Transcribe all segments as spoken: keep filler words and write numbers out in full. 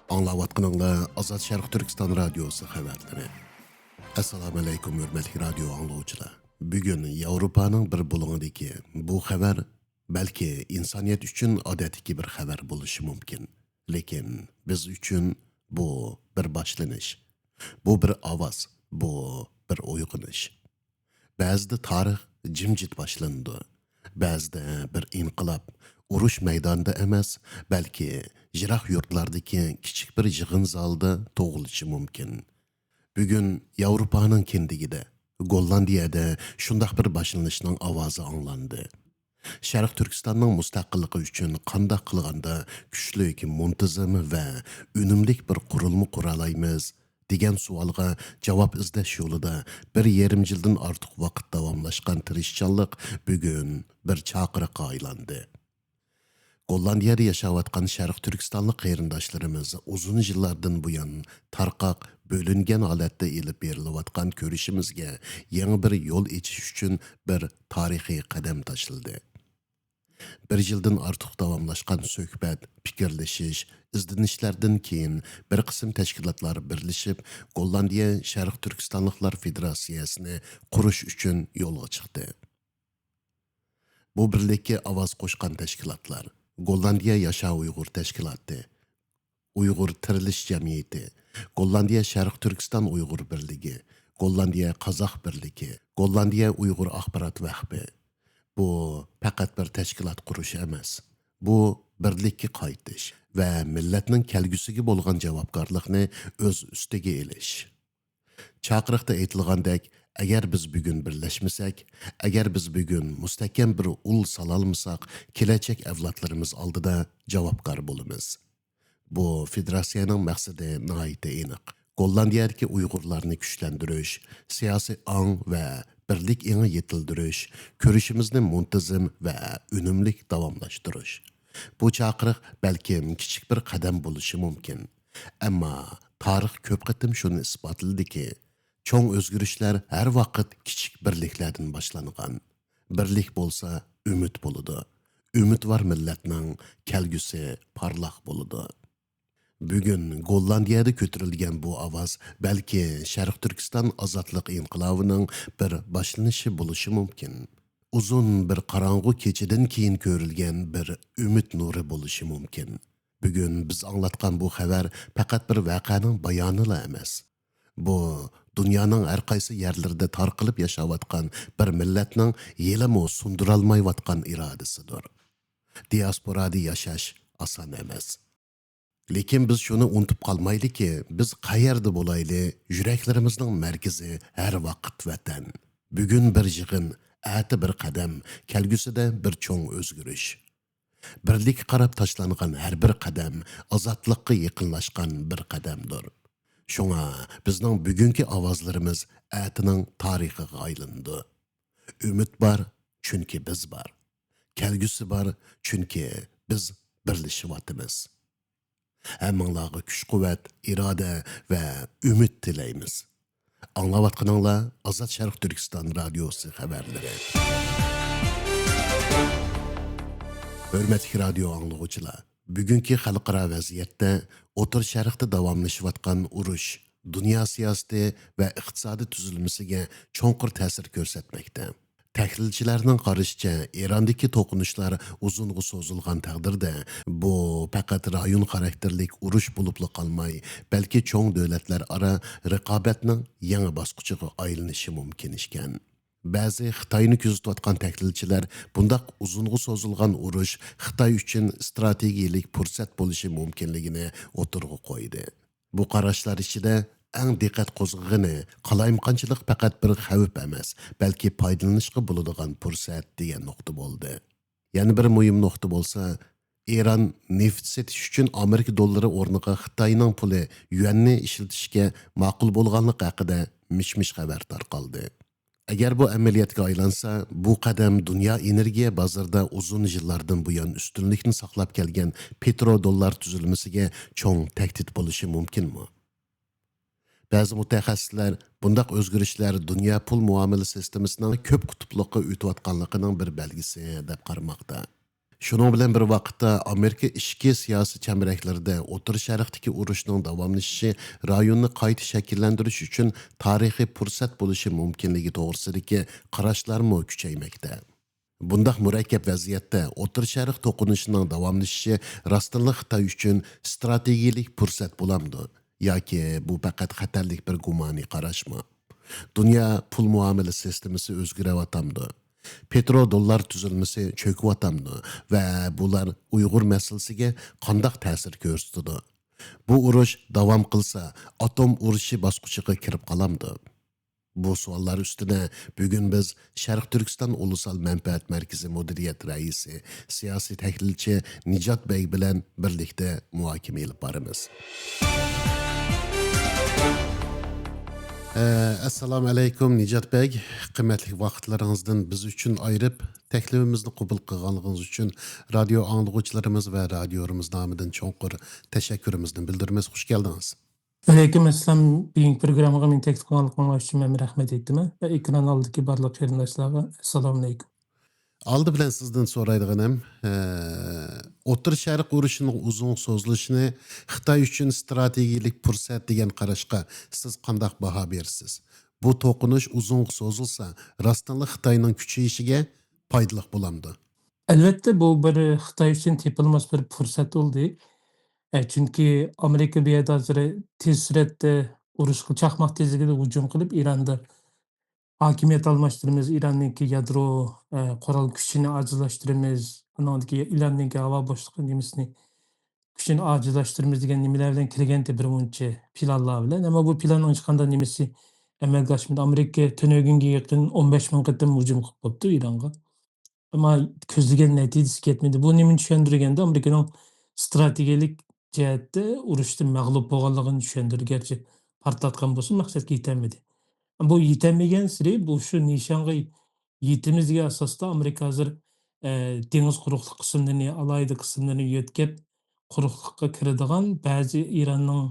ئاڭلاۋاتقىنىڭلار ئازاد شەرق تۈركىستان رادىيوسى خەۋەرلىرى. ئەسسالامۇئەلەيكۇم، ھۆرمەتلىك رادىيو ئاڭلىغۇچىلار. بۈگۈن ياۋروپانىڭ بىر بۇلۇڭىدىكى بۇ خەۋەر بەلكى ئىنسانىيەت ئۈچۈن ئادەتتىكى بىر خەۋەر بولۇشى مۇمكىن. لېكىن بىز ئۈچۈن بۇ بىر باشلىنىش. بۇ بىر ئاۋاز، بۇ بىر ئويغىنىش. بەزىدە تارىخ جىمجىت باشلىنىدۇ. بەزىدە بىر ئىنقىلاب، ئۇرۇش مەيدانىدا ئەمەس، بەلكى يىراق يۇرتلاردىكى كىچىك بىر يىغىن زالىدا تۇغۇلۇشى مۇمكىن. بۈگۈن ياۋروپانىڭ كىندىكىدە، گوللاندىيەدە شۇنداق بىر باشلىنىشنىڭ ئاۋازى ئاڭلاندى. شەرق تۈركىستاننىڭ مۇستەقىللىقى ئۈچۈن قانداق قىلغاندا كۈچلۈك، مۇنتىزىم ۋە ئۈنۈملۈك بىر قۇرۇلما قۇرالايمىز؟ دېگەن سوئالغا جاۋاب ئىزدەش يولىدا بىر يېرىم يىلدىن ئارتۇق ۋاقىت داۋاملاشقان تىرىشچانلىق بۈگۈن بىر چاقىرىققا ئايلاندى. گوللاندىيەدە ياشاۋاتقان شەرق تۈركىستانلىق قېرىنداشلىرىمىز ئۇزۇن يىللاردىن بۇيان تارقاق، بۆلۈنگەن ھالەتتە ئېلىپ بېرىلىۋاتقان كۈرىشىمىزگە يېڭى بىر يول ئېچىش ئۈچۈن بىر تارىخىي قەدەم تاشلىدى. بىر يىلدىن ئارتۇق داۋاملاشقان سۆھبەت، پىكىرلىشىش، ئىزدىنىشلەردىن كېيىن بىر قىسىم تەشكىلاتلار بىرلىشىپ، گوللاندىيە شەرق تۈركىستانلىقلار فېدېراتسىيەسىنى قۇرۇش ئۈچۈن يولغا چىقتى. بۇ بىرلىككە ئاۋاز قوشقان تەشكىلاتلار، گوللاندىيە ياشا ئۇيغۇر تەشكىلاتى، ئۇيغۇر تىرىلىش جەمئىيىتى، گوللاندىيە شەرق تۈركىستان ئۇيغۇر بىرلىكى، گوللاندىيە قازاق بىرلىكى، گوللاندىيە ئۇيغۇر ئاخبارات ۋەخپى. بۇ پەقەت بىر تەشكىلات قۇرۇش ئەمەس. بۇ بىرلىككە قايتىش ۋە مىللەتنىڭ كەلگۈسىگە بولغان جاۋابكارلىقنى ئۆز ئۈستىگە ئېلىش. چاقىرىقتا ئېيتىلغاندەك، ئەگەر بىز بۈگۈن بىرلەشمىسەك، ئەگەر بىز بۈگۈن مۇستەھكەم بىر ئۇل سالالمىساق، كېلەچەك ئەۋلادلىرىمىز ئالدىدا جاۋابكار بولىمىز. بۇ فېدېراتسىيەنىڭ مەقسىتى ناھايىتى ئېنىق. گوللاندىيەدىكى ئۇيغۇرلارنى كۈچلەندۈرۈش، سىياسىي ئاڭ ۋە بىرلىك ئېڭى يېتىلدۈرۈش، كۈرىشىمىزنى مۇنتىزىم ۋە ئۈنۈملۈك داۋاملاشتۇرۇش. بۇ چاقىرىق بەلكىم كىچىك بىر قەدەم بولۇشى مۇمكىن. ئەمما تارىخ كۆپ قېتىم شۇنى ئىسپاتلىدىكى، چوڭ ئۆزگىرىشلەر ھەر ۋاقىت كىچىك بىرلىكلەردىن باشلانغان. بىرلىك بولسا ئۈمىد بولىدۇ. ئۈمىدۋار مىللەتنىڭ كەلگۈسى پارلاق بولىدۇ. بۈگۈن گوللاندىيەدە كۆتۈرۈلگەن بۇ ئاۋاز بەلكى شەرق تۈركىستان ئازادلىق ئىنقىلابىنىڭ بىر باشلىنىشى بولۇشى مۇمكىن. ئۇزۇن بىر قاراڭغۇ كېچىدىن كېيىن كۆرۈلگەن بىر ئۈمىد نۇرى بولۇشى مۇمكىن. بۈگۈن بىز ئاڭلاتقان بۇ خەۋەر پەقەت بىر ۋەقەنىڭ بايانىلا ئەمەس. بۇ دۇنيانىڭ ھەر قايسى يەرلىرىدە تارقىلىپ ياشاۋاتقان بىر مىللەتنىڭ ھېلىمۇ سۇندۇرالمايۋاتقان ئىرادىسىدۇر. دىئاسپورادا ياشاش ئاسان ئەمەس. لېكىن بىز شۇنى ئۇنتۇپ قالمايلىكى، بىز قەيەردە بولايلى، يۈرەكلىرىمىزنىڭ مەركىزى ھەر ۋاقىت ۋەتەن. بۈگۈن بىر يىغىن، ئەتە بىر قەدەم، كەلگۈسىدە بىر چوڭ ئۆزگىرىش. بىرلىككە قاراپ تاشلانغان ھەر بىر قەدەم ئازادلىققا يېقىنلاشقان بىر قەدەمدۇر. شۇڭا بىزنىڭ بۈگۈنكى ئاۋازلىرىمىز ئەتىنىڭ تارىخىغا ئايلىنىدۇ. ئۈمىد بار، چۈنكى بىز بار. كەلگۈسى بار، چۈنكى بىز بىرلىشىۋاتىمىز. ھەممىڭلارغا كۈچ-قۇۋۋەت، ئىرادە ۋە ئۈمىد تىلەيمىز. ئاڭلاۋاتقىنىڭلار ئازاد شەرق تۈركىستان رادىيوسى خەۋەرلىرى. ھۆرمەتلىك رادىيو ئاڭلىغۇچىلار، بۈگۈنكى خەلقئارا ۋەزىيەتتە ئوتتۇرا شەرقتە داۋاملىشىۋاتقان ئۇرۇش دۇنيا سىياسىتى ۋە ئىقتىسادىي تۈزۈلمىسىگە چوڭقۇر تەسىر كۆرسەتمەكتە. تەھلىلچىلەرنىڭ قارىشىچە، ئىراندىكى توقۇنۇشلار ئۇزۇنغا سوزۇلغان تەقدىردە، بۇ پەقەت رايون خاراكتېرلىك ئۇرۇش بولۇپلا قالماي، بەلكى چوڭ دۆلەتلەر ئارا رىقابەتنىڭ يېڭى باسقۇچىغا ئايلىنىشى مۇمكىن ئىكەن. بەزى خىتاينى كۆزىتىۋاتقان تەھلىلچىلەر بۇنداق ئۇزۇنغا سوزۇلغان ئۇرۇش خىتاي ئۈچۈن ئىستراتېگىيەلىك پۇرسەت بولۇشى مۇمكىنلىكىنى ئوتتۇرىغا قويدى. بۇ قاراشلار ئىچىدە ئەڭ دىققەت قوزغىغىنى، قالايمىقانچىلىق پەقەت بىر خەۋپ ئەمەس، بەلكى پايدىلىنىشقا بولىدىغان پۇرسەت دېگەن نۇقتا بولدى. يەنە بىر مۇھىم نۇقتا بولسا، ئىران نېفىت سېتىش ئۈچۈن ئامېرىكا دوللىرى ئورنىغا خىتاينىڭ پۇلى يۈەننى ئىشلىتىشكە ماقۇل بولغانلىقى ھەققىدە مىش-مىش خەۋەر تارقالدى. ئەگەر بۇ ئەمەلىيەتكە ئايلانسا، بۇ قەدەم دۇنيا ئېنېرگىيە بازىرىدا ئۇزۇن يىللاردىن بۇيان ئۈستۈنلۈكنى ساقلاپ كەلگەن پېترو دوللار تۈزۈلمىسىگە چوڭ تەھدىت بولۇشى مۇمكىنمۇ؟ بەزى مۇتەخەسسىسلەر بۇنداق ئۆزگىرىشلەر دۇنيا پۇل مۇئامىلە سىستېمىسىنىڭ كۆپ قۇتۇپلۇققا ئۆتۈۋاتقانلىقىنىڭ بىر بەلگىسى دەپ قارىماقتا. شۇنىڭ بىلەن بىر ۋاقىتتا، ئامېرىكا ئىچكى سىياسىي چەمبىرەكلىرىدە ئوتتۇرا شەرقتىكى ئۇرۇشنىڭ داۋاملىشىشى رايوننى قايتا شەكىللەندۈرۈش ئۈچۈن تارىخىي پۇرسەت بولۇشى مۇمكىنلىكى توغرىسىدىكى قاراشلارمۇ كۈچەيمەكتە. بۇنداق مۇرەككەپ ۋەزىيەتتە ئوتتۇرا شەرق توقۇنۇشىنىڭ داۋاملىشىشى راستتىنلا خىتاي ئۈچۈن ئىستراتېگىيەلىك پۇرسەت بولامدۇ؟ ياكى بۇ پەقەت خەتەرلىك بىر گۇمانىي قاراشمۇ؟ دۇنيا پۇل مۇئامىلە سىستېمىسى ئۆزگىرىۋاتامدۇ؟ پېترو دوللار تۈزۈلمىسى چۆكۈۋاتامدۇ؟ ۋە بۇلار ئۇيغۇر مەسىلىسىگە قانداق تەسىر كۆرسىتىدۇ؟ بۇ ئۇرۇش داۋام قىلسا، ئاتوم ئۇرۇشى باسقۇچىغا كىرىپ قالامدۇ؟ بۇ سوئاللار ئۈستىدە بۈگۈن بىز شەرقىي تۈركىستان ئۇلۇسال مەنپەئەت مەركىزى مۇدىرىيەت رەئىسى، سىياسىي تەھلىلچى نىجات بەگ بىلەن بىرلىكتە مۇھاكىمە ئېلىپ بارىمىز. ئە، ئەسسالامۇ ئەلەيكۇم، نىجات بەگ. قىممەتلىك ۋاقىتلىرىڭىزدىن بىز ئۈچۈن ئايرىپ، تەكلىپىمىزنى قوبۇل قىلغانلىقىڭىز ئۈچۈن رادىيو ئاڭلىغۇچىلىرىمىز ۋە رادىيورىمىز نامىدىن چوڭقۇر تەشەككۈرىمىزنى بىلدۈرىمىز. خۇش كەلدىڭىز. ۋەئەلەيكۇم ئەسسالام. بۈگۈنكى پروگراممىغا مېنى تەكلىپ قىلغانلىقىڭلار ئۈچۈن مەن رەھمەت ئېيتىمەن. ۋە ئېكران ئالدىدىكى بارلىق قېرىنداشلارغا ئەسسالامۇ ئەلەيكۇم. ئالدى بىلەن سىزدىن سورايدىغىنىم، ئە، ئوتتۇرا شەرق ئۇرۇشىنىڭ ئۇزۇن سوزۇلۇشىنى خىتاي ئۈچۈن ئىستراتېگىيەلىك پۇرسەت دېگەن قاراشقا سىز قانداق باھا بېرىسىز؟ بۇ توقۇنۇش ئۇزۇنغا سوزۇلسا، راستتىنلا خىتاينىڭ كۈچىيىشىگە پايدىلىق بولامدۇ؟ ئەلۋەتتە، بۇ بىر خىتاي ئۈچۈن تېپىلماس بىر پۇرسەت بولدى. ئە، چۈنكى ئامېرىكا بۇ يەردە ھازىر تېز سۈرئەتتە ئۇرۇشقا چاقماق تېزلىكىدە ھۇجۇم قىلىپ، ئىراندا ھاكىمىيەت ئالماشتۇرىمىز، ئىراننىڭكى يادرو، ئە، قورال كۈچىنى ئاجىزلاشتۇرىمىز، ئانىڭدىكى ئىراننىڭكى ھاۋا بوشلۇقى نېمىسىنى، كۈچىنى ئاجىزلاشتۇرىمىز دېگەن نېمىلەر بىلەن كىرگەنتى بىر مۇنچە پىلانلار بىلەن. ئەمما بۇ پىلاننىڭ ھېچقانداق نېمىسى ئەمەلگە ئاشمىدى. ئامېرىكا تۈنۈگۈنگە يېقىن ئون بەش مىڭ قېتىم ھۇجۇم قىلىپ بوپتۇ ئىرانغا. ئەمما كۆزلىگەن نەتىجىسى كەتمىدى. بۇ نېمىنى چۈشەندۈرگەندە، ئامېرىكىنىڭ ئىستراتېگىيەلىك جەھەتتە ئۇرۇشتا مەغلۇپ بولغانلىقىنى چۈشەندۈردى. گەرچە پارتلاتقان بولسىمۇ، مەقسەتكە يېتەلمىدى. بۇ يېتەلمىگەنسېرى، بۇ شۇ نىشانغا يېتىمىز دېگەن ئاساستا ئامېرىكا ھازىر، ئە، دېڭىز قۇرۇقلۇق قىسىملىرىنى، ئالاھىدە قىسىملىرىنى يۆتكەپ، قۇرۇقلۇققا كىرىدىغان بەزى ئىراننىڭ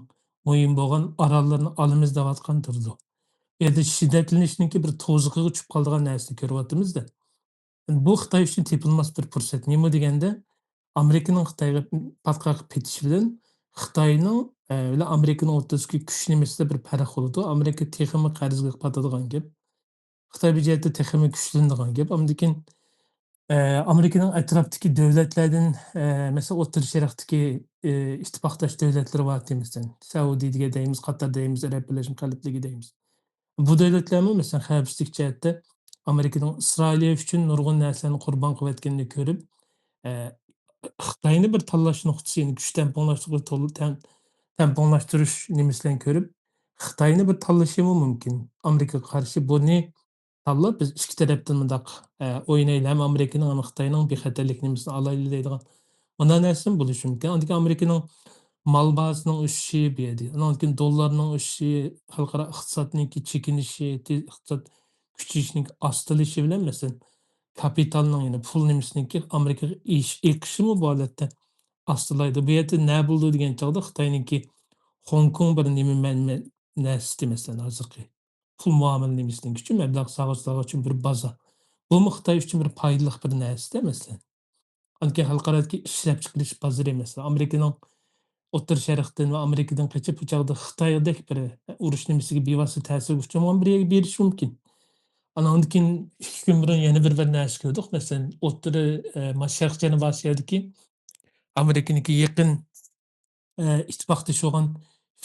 مۇھىم بولغان ئاراللىرىنى ئالىمىز دەۋاتقان تۇرىدۇ. بۇ يەردە شىددەتلىنىشنىڭكى بىر توزۇقىغا چۈشۈپ قالىدىغان نەرسىنى كۆرۈۋاتىمىز-دە. بۇ خىتاي ئۈچۈن تېپىلماس بىر پۇرسەت. نېمە دېگەندە، ئامېرىكىنىڭ خىتايغا پاتقاققا پېتىشى بىلەن خىتاينىڭ، ئە، بىلەن ئامېرىكىنىڭ ئوتتۇرىسىدىكى كۈچ نېمىسىدە بىر پەرق بولىدۇ. ئامېرىكا تېخىمۇ قەرزگە پاتىدىغان گەپ. خىتاي بۇ جەھەتتە تېخىمۇ كۈچلىنىدىغان گەپ. ئاندىن كېيىن، ئە، ئامېرىكىنىڭ ئەتراپتىكى دۆلەتلەردىن، ئە، مەسىلەن، ئوتتۇرا شەرقتىكى، ئە، ئىتتىپاقداش دۆلەتلىرى بار، مەسىلەن، سەئۇدىيە دەيمىز، قاتار دەيمىز، ئەرەب بىرلەشمە خەلىپىلىكى دەيمىز. بۇ دۆلەتلەرمۇ، مەسىلەن، خەۋپسىزلىك جەھەتتە ئامېرىكىنىڭ ئىسرائىلىيە ئۈچۈن نۇرغۇن نەرسىلەرنى قۇربان قىلىۋەتكىنىنى كۆرۈپ، ئە، خىتاينى بىر تاللاش نۇقتىسى، يەنى كۈچ تەڭپۇڭلاشتۇرۇش، تول-، تەڭ-، تەڭپۇڭلاشتۇرۇش نېمىسى بىلەن كۆرۈپ، خىتاينى بىر تاللىشىمۇ مۇمكىن ئامېرىكىغا قارشى. بۇنى تاللاپ، بىز ئىككى تەرەپتىن مۇنداق، ئە، ئوينايلى، ھەم ئامېرىكىنىڭ، ھەم خىتاينىڭ بىخەتەرلىك نېمىسىنى ئالايلى دەيدىغان مۇنداق نەرسىمۇ بولۇشى مۇمكىن. ئاندىن كېيىن ئامېرىكىنىڭ مال باھاسىنىڭ ئۆسۈشى بۇ يەردە، ئاندىن كېيىن دوللارنىڭ ئۆسۈشى، خەلقئارا ئىقتىسادنىڭكى چېكىنىشى، تې-، ئىقتىساد كۈچىيىشىنىڭ ئاستىلىشىشى بىلەن، مەسىلەن، كاپىتالنىڭ، يەنى پۇل نېمىسىنىڭكى ئامېرىكىغا ئېش-، ئېقىشىمۇ بۇ ھالەتتە ئاستىلايدۇ. بۇ يەردە نە بولىدۇ دېگەن چاغدا خىتاينىڭكى خوڭكوڭ بىر نېمە مەن-، مەن-، نەرسىتى، مەسىلەن، ھازىرقى پۇل مۇئامىلە نېمىسىنىڭ كۈچى، مەبلەغ سالغۇچىلار ئۈچۈن بىر بازا. بۇمۇ خىتاي ئۈچۈن بىر پايدىلىق بىر نەرسىدە، مەسىلەن. ئاندىن كېيىن خەلقئارادىكى ئىشلەپچىقىرىش بازىرى، مەسىلەن، ئامېرىكىنىڭ ئوتتۇرا شەرقتىن ۋە ئامېرىكىدىن قېچىپ، بۇ چاغدا خىتايدەك بىر ئۇرۇش نېمىسىگە بېۋاسىتە تەسىرگە ئۇچرىمىغان بىر يەرگە بېرىشى مۇمكىن. ئانىڭدىن كېيىن ئىككى كۈن بۇرۇن يەنە بىر، بىر نەرسە كۆردۇق. مەسىلەن، ئوتتۇرا، ئە، ما-، شەرقىي جەنۇبىي ئاسىيادىكى ئامېرىكىنىڭكى يېقىن ئە، ئىتتىپاقدىشى بولغان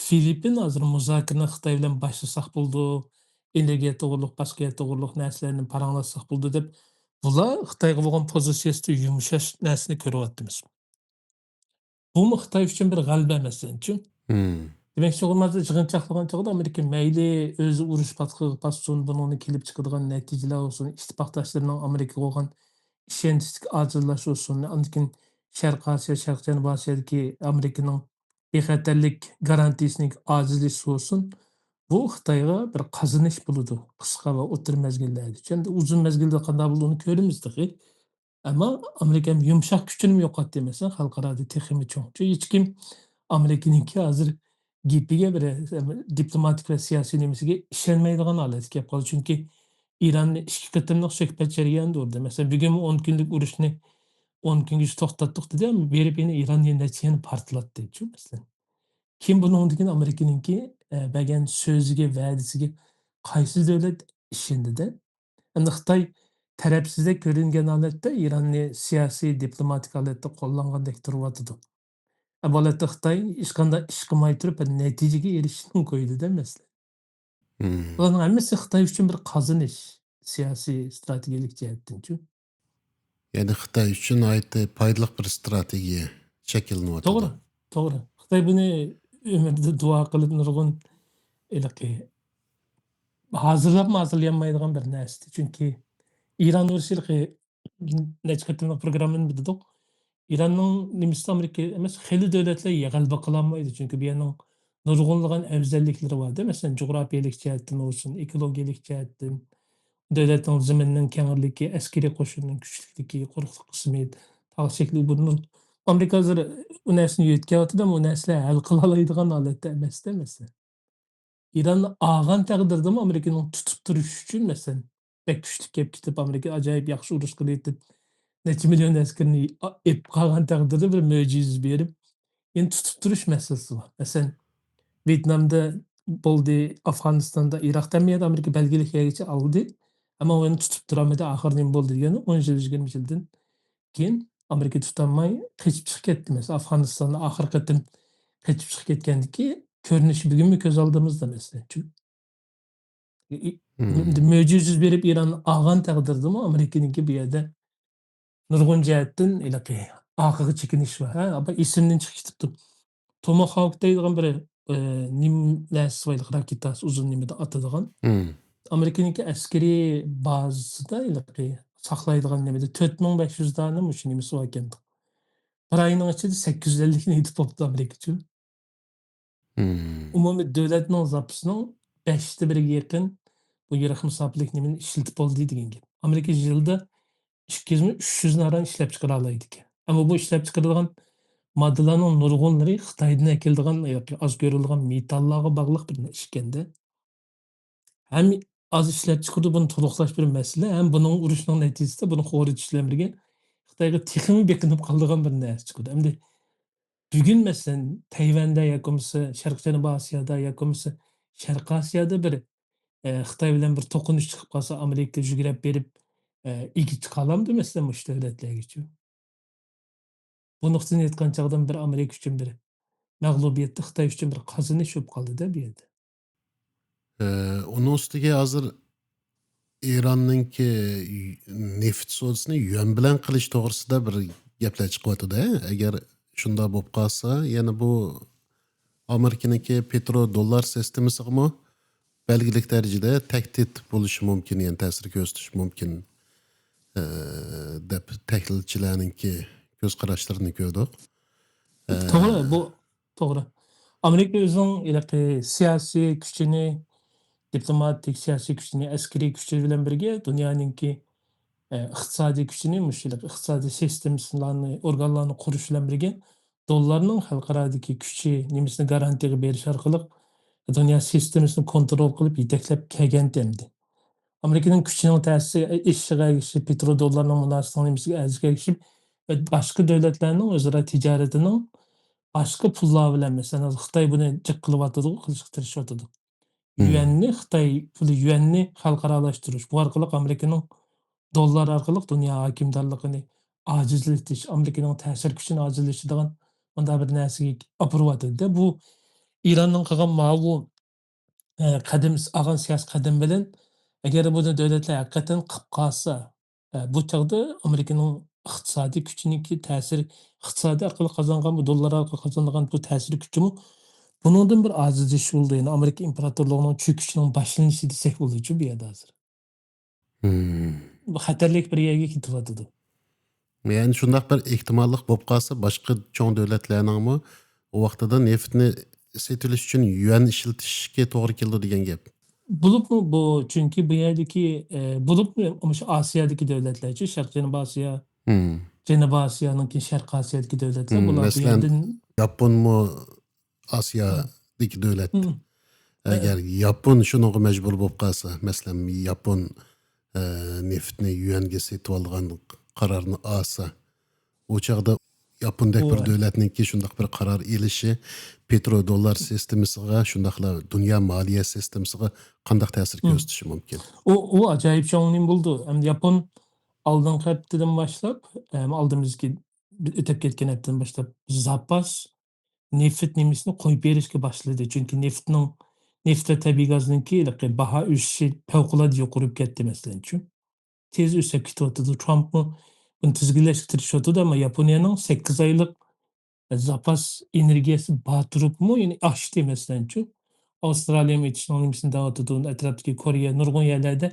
فىلىپپىن ھازىر مۇزاكىرىنى خىتاي بىلەن باشلىساق بولىدۇ، ئېنېرگىيە توغرۇلۇق، باشقا يەر توغرۇلۇق نەرسىلەرنى پاراڭلاشساق بولىدۇ دەپ، بۇلار خىتايغا بولغان پوزىتسىيەسىدە يۇمشاش نەرسىنى كۆرۈۋاتىمىز. بۇمۇ خىتاي ئۈچۈن بىر غەلىبە، مەسىلەنچۇ. مم. دېمەكچى، بولغان يىغىنچاقلىغان چاغدا ئامېرىكا مەيلى ئۆزى ئۇرۇش پاتقىقىغا پاتسۇن، بۇنىڭدىن كېلىپ چىقىدىغان نەتىجىلەر بولسۇن، ئىتتىپاقداشلىرىنىڭ ئامېرىكىغا بولغان ئىشەنچلىك ئاجىزلاشۇشۇن، ئاندىن كېيىن شەرقىي ئاسىيا، شەرقىي جەنۇبىي ئاسىيادىكى ئامېرىكىنىڭ بىخەتەرلىك گارانتىيىسىنىڭ ئاجىزلىشىشى بولسۇن، بۇ خىتايغا بىر قازىنىش بولىدۇ، قىسقا ۋە ئوتتۇرا مەزگىللەردە. ئەمدى ئۇزۇن مەزگىلدە قانداق بولىدۇ، ئۇنى كۆرىمىز تېخى. ئەمما ئامېرىكا ھەم يۇمشاق كۈچىنىمۇ يوقاتتى، مەسىلەن، خەلقئارادا تېخىمۇ چوڭ. چۈنكى ھېچكىم ئامېرىكىنىڭكى ھازىر گېپىگە، بىر دىپلوماتىك ۋە سىياسىي نېمىسىگە ئىشەنمەيدىغان ھالەتكە كېلىپ قالدى. چۈنكى ئىراننى ئىككى قېتىملىق سۆھبەت جەريانىدا ئۇردى. مەسىلەن، بۈگۈنمۇ ئون كۈنلۈك ئۇرۇشنى ئون كۈنگىچە توختاتتۇق دېدى، ئەمما بېرىپ يەنە ئىران يەنە نەچچە يەنە پارتلاتتى، شۇ مەسىلەن. كېيىن بۇنىڭدىن كېيىن ئامېرىكىنىڭكى، ئە، بەرگەن سۆزىگە، ۋەدىسىگە قايسى دۆلەت ئىشىنىدى-دە؟ ئەمدى خىتاي تەرەپسىزدەك كۆرۈنگەن ھالەتتە ئىراننى سىياسىي، دىپلوماتىك ھالەتتە قوللانغاندەك تۇرۇۋاتىدۇ. ئە، بۇ ھالەتتە خىتاي ھېچقانداق ئىش قىلماي تۇرۇپ، بىر نەتىجىگە ئېرىشىشنىڭ كويىدا-دە مەسىلە. مم. بۇلارنىڭ ھەممىسى خىتاي ئۈچۈن بىر قازىنىش، سىياسىي، ئىستراتېگىيەلىك جەھەتتىنچۇ. يەنى خىتاي ئۈچۈن ناھايىتى پايدىلىق بىر ئىستراتېگىيە شەكىللىنىۋاتىدۇ. توغرا، توغرا. خىتاي بۇنى ئۆمرىدە دۇئا قىلىپ نۇرغۇن ھېلىقى ھازىرلاپمۇ ھازىرلىيالمايدىغان بىر نەرسىدى. چۈنكى ئىران ئۇرۇشى ھېلىقى نەچچە قېتىملىق پروگراممىنى بىلدۇق. ئىراننىڭ نېمىسىدە ئامېرىكا ئەمەس، خېلى دۆلەتلەر غەلىبە قىلالمايدۇ. چۈنكى بۇ يەرنىڭ نۇرغۇنلىغان ئەۋزەللىكلىرى بار-دە. مەسىلەن، جۇغراپىيەلىك جەھەتتىن بولسۇن، ئېكولوگىيەلىك جەھەتتىن، دۆلەتنىڭ زېمىنىنىڭ كەڭلىكى، ئەسكىرىي قوشۇننىڭ كۈچلۈكلۈكى، قۇرۇقلۇق قىسمى، تاغ شەكلى، بۇ نۇر-، ئامېرىكا ھازىر ئۇ نەرسىنى يۆتكەۋاتىدۇ، ئەمما ئۇ نەرسىلەر ھەل قىلالايدىغان ھالەتتە ئەمەس-دە، مەسىلەن. ئىراننى ئالغان تەقدىردىمۇ ئامېرىكىنىڭ تۇتۇپ تۇرۇشى ئۈچۈن، مەسىلەن، بەك كۈچلۈك كېلىپ كېتىپ، ئامېرىكا ئاجايىپ ياخشى ئۇرۇش قىلىۋېتىپ، نەچچە مىليون ئەسكىرىنى ئا-، ئېلىپ قالغان تەقدىردە بىر مۆجىزە بېرىپ، يەنە تۇتۇپ تۇرۇش مەسىلىسى بار. مەسىلەن، ۋيېتنامدا بولدى، ئافغانىستاندا، ئىراقتا ھەممە يەردە ئامېرىكا بەلگىلىك يەرگىچە ئالدى. ئەمما ئۇنى تۇتۇپ تۇرالمىدى. ئاخىرى نېمە بولدى دېگەندە، ئون يىل، يىگىرمە يىلدىن كېيىن ئامېرىكا تۇتالماي قېچىپ چىقىپ كەتتى. مەسىلەن، ئافغانىستاندا ئاخىرقى قېتىم قېچىپ چىقىپ كەتكەندىكى كۆرۈنۈشى بۈگۈنمۇ كۆز ئالدىمىزدا، مەسىلەن. چۈ-، ئى-، ئى-، مم. مۆجىزە يۈز بېرىپ ئىراننى ئالغان تەقدىردىمۇ ئامېرىكىنىڭكى بۇ يەردە نۇرغۇن جەھەتتىن ھېلىقى ئارقىغا چېكىنىش بار. ھە، ئاپا ئېسىمدىن چىقىپ كېتىپتۇ. توماھاۋك دەيدىغان بىر، ئى، نېمە نەرسىسى بار، ھېلىقى راكېتاسى ئۇزۇن نېمىدە ئاتىدىغان. مم. ئامېرىكىنىڭكى ئەسكىرىي بازىسىدا ھېلىقى ساقلايدىغان نېمىدە تۆت مىڭ بەش يۈز دانە مۇشۇ نېمىسى باركەن. بىر ئاينىڭ ئىچىدە سەككىز يۈز ئەللىكنى ئېتىپ بوپتۇ ئامېرىكىچۇ. مم. ئومۇمىي دۆلەتنىڭ زاپىسىنىڭ بەشتە بىرىگە يېقىن بۇ يىراق مۇساپىلىك نېمىنى ئىشلىتىپ بولدى دېگەن گەپ. ئامېرىكا يىلدا ئىككى يۈز مىڭ ئۈچ يۈز ناران ئىشلەپچىقىرالايدىكەن. ئەمما بۇ ئىشلەپچىقىرىدىغان ماددىلارنىڭ نۇرغۇنلىرى خىتايدىن ئەكېلىدىغان ياكى ئاز كۆرۈلىدىغان مېتاللارغا باغلىق بىر ئىش ئىكەن-دە. ھەم ئاز ئىشلەپچىقىرىدۇ، بۇنى تولۇقلاش بىر مەسىلە، ھەم بۇنىڭ ئۇرۇشنىڭ نەتىجىسىدە بۇنى خورىتىش بىلەن بىرگە خىتايغا تېخىمۇ بېقىنىپ قالىدىغان بىر نەرسە چىقىدۇ. ئەمدى بۈگۈن، مەسىلەن، تەيۋەندە ياكى بولمىسا شەرقىي جەنۇبىي ئاسىيادا ياكى بولمىسا شەرقىي ئاسىيادا بىر، ئە، خىتاي بىلەن بىر توقۇنۇش چىقىپ قالسا، ئامېرىكا يۈگرەپ بېرىپ، ئە، ئىگە چىقالامدۇ، مەسىلەن، مۇشۇ دۆلەتلەرگىچۇ؟ بۇ نۇقتىدىن ئېيتقان چاغدا بىر ئامېرىكا ئۈچۈن بىر مەغلۇبىيەتتە، خىتاي ئۈچۈن بىر قازىنىش بولۇپ قالدى-دە بۇ يەردە. ئە، ئۇنىڭ ئۈستىگە ھازىر ئىراننىڭكى نېفىت سودىسىنى يۈەن بىلەن قىلىش توغرىسىدا بىر گەپلەر چىقىۋاتىدۇ. ئەگەر شۇنداق بولۇپ قالسا، يەنە بۇ ئامېرىكىنىڭكى پېترو دوللار سىستېمىسىغىمۇ بەلگىلىك دەرىجىدە تەھدىت بولۇشى مۇمكىن، يەنى تەسىر كۆرسىتىشى مۇمكىن، ئە، دەپ تەھلىلچىلەرنىڭكى كۆز قاراشلىرىنى كۆردۇق. ئە، توغرا، بۇ توغرا. ئامېرىكا ئۆزىنىڭ ھېلىقى سىياسىي كۈچىنى، دىپلوماتىك سىياسىي كۈچىنى، ئەسكىرىي كۈچى بىلەن بىرگە دۇنيانىڭكى، ئە، ئىقتىسادىي كۈچىنى، مۇشۇ ھېلىقى ئىقتىسادىي سىستېمىسىلارنى، ئورگانلارنى قۇرۇش بىلەن بىرگە دوللارنىڭ خەلقئارادىكى كۈچى نېمىسىنى گارانتىيەگە بېرىش ئارقىلىق دۇنيا سىستېمىسىنى كونترول قىلىپ يېتەكلەپ كەلگەنتى ئەمدى. ئامېرىكىنىڭ كۈچىنىڭ تەسىسى ئېشىشىغا ئەگىشىپ، پېترو دوللارنىڭ مۇناسىۋىتىنىڭ نېمىسىگە ئەگىشىپ ۋە باشقا دۆلەتلەرنىڭ ئۆزئارا تىجارىتىنىڭ باشقا پۇللار بىلەن، مەسىلەن، ھازىر خىتاي بۇنى جىق قىلىۋاتىدۇ، قىلىشقا تىرىشىۋاتىدۇ. مم. يۈەننى، خىتاي پۇلى يۈەننى خەلقئارالاشتۇرۇش، بۇ ئارقىلىق ئامېرىكىنىڭ دوللار ئارقىلىق دۇنيا ھاكىمدارلىقىنى ئاجىزلىتىش، ئامېرىكىنىڭ تەسىر كۈچىنى ئاجىزلىتىدىغان مۇنداق بىر نەرسىگە ئاپىرىۋاتىدۇ-دە. بۇ ئىراننىڭ قىلغان ماۋۇ، ئە، قەدىمىس-، ئالغان سىياسىي قەدىمى بىلەن، ئەگەر بۇنى دۆلەتلەر ھەقىقەتەن قىلىپ قالسا، ئە، بۇ چاغدا ئامېرىكىنىڭ ئىقتىسادىي كۈچىنىڭكى تەسىرى، ئىقتىسادىي ئارقىلىق قازانغان، بۇ دوللار ئارقىلىق قازانغان بۇ تەسىر كۈچىمۇ بۇنىڭدىن بىر ئاجىزلىشىش بولىدۇ. يەنى ئامېرىكا ئىمپېراتورلۇقىنىڭ چۆكۈشىنىڭ باشلىنىشى دېسەك بولىدۇ بۇ يەردە ھازىر. مم. بۇ خەتەرلىك بىر يەرگە كېتىۋاتىدۇ. يەنى شۇنداق بىر ئېھتىماللىق بولۇپ قالسا، باشقا چوڭ دۆلەتلەرنىڭمۇ ئۇ ۋاقتىدا نېفىتنى سېتىۋېلىش ئۈچۈن يۈەن ئىشلىتىشكە توغرا كېلىدۇ دېگەن گەپ. بولۇپمۇ بۇ، چۈنكى بۇ يەردىكى، ئە، بولۇپمۇ مۇشۇ ئاسىيادىكى دۆلەتلەرچۇ، شەرقىي جەنۇبىي ئاسىيا، مم. جەنۇبىي ئاسىيانىڭكى شەرقىي ئاسىيادىكى دۆلەتلەر، مم، بۇلار بۇ مەسىلەن، يەردىن ياپونمۇ ئاسىيا، مم. دېگەندىكى دۆلەت. ئەگەر ياپون شۇنىڭغا مەجبۇر بولۇپ قالسا، مەسىلەن، ياپون، ئە، نېفىتنى يۈەنگە سېتىۋالىدىغان قارارنى ئالسا، ئۇ چاغدا ياپوندەك بۇ بىر دۆلەتنىڭكى شۇنداق بىر قارار ئېلىشى پېترو دوللار سىستېمىسىغا، شۇنداقلا دۇنيا مالىيە سىستېمىسىغا قانداق تەسىر مم. كۆرسىتىشى مۇمكىن؟ ئۇ، ئۇ ئاجايىپ چوڭ نېمە بولىدۇ. ئەمدى ياپون ئالدىنقى ھەپتىدىن باشلاپ، ئەم، ئالدىمىزدىكى ئۆتۈپ كەتكەن ھەپتىدىن باشلاپ زاپاس نېفىت نېمىسىنى قويۇپ بېرىشكە باشلىدى. چۈنكى نېفىتنىڭ، نېفىت ۋە تەبىئىي گازنىڭكى ھېلىقى باھا ئۆسۈشى پەۋقۇلئاددە يۇقىرى بولۇپ كەتتى، مەسىلەنچۇ. تېز ئۆسۈپ كېتىۋاتىدۇ. ترامپمۇ بۇنى تىزگىنلەشكە تىرىشىۋاتىدۇ، ئەمما ياپونىيەنىڭ سەككىز ئايلىق زاپاس ئېنېرگىيەسى بار تۇرۇپمۇ، يەنى ئاشتى، مەسىلەنچۇ. ئاۋسترالىيەمۇ ئېچىشنىڭ نېمىسىنى دەۋاتىدۇ، ئەتراپتىكى كورېيە، نۇرغۇن يەرلەردە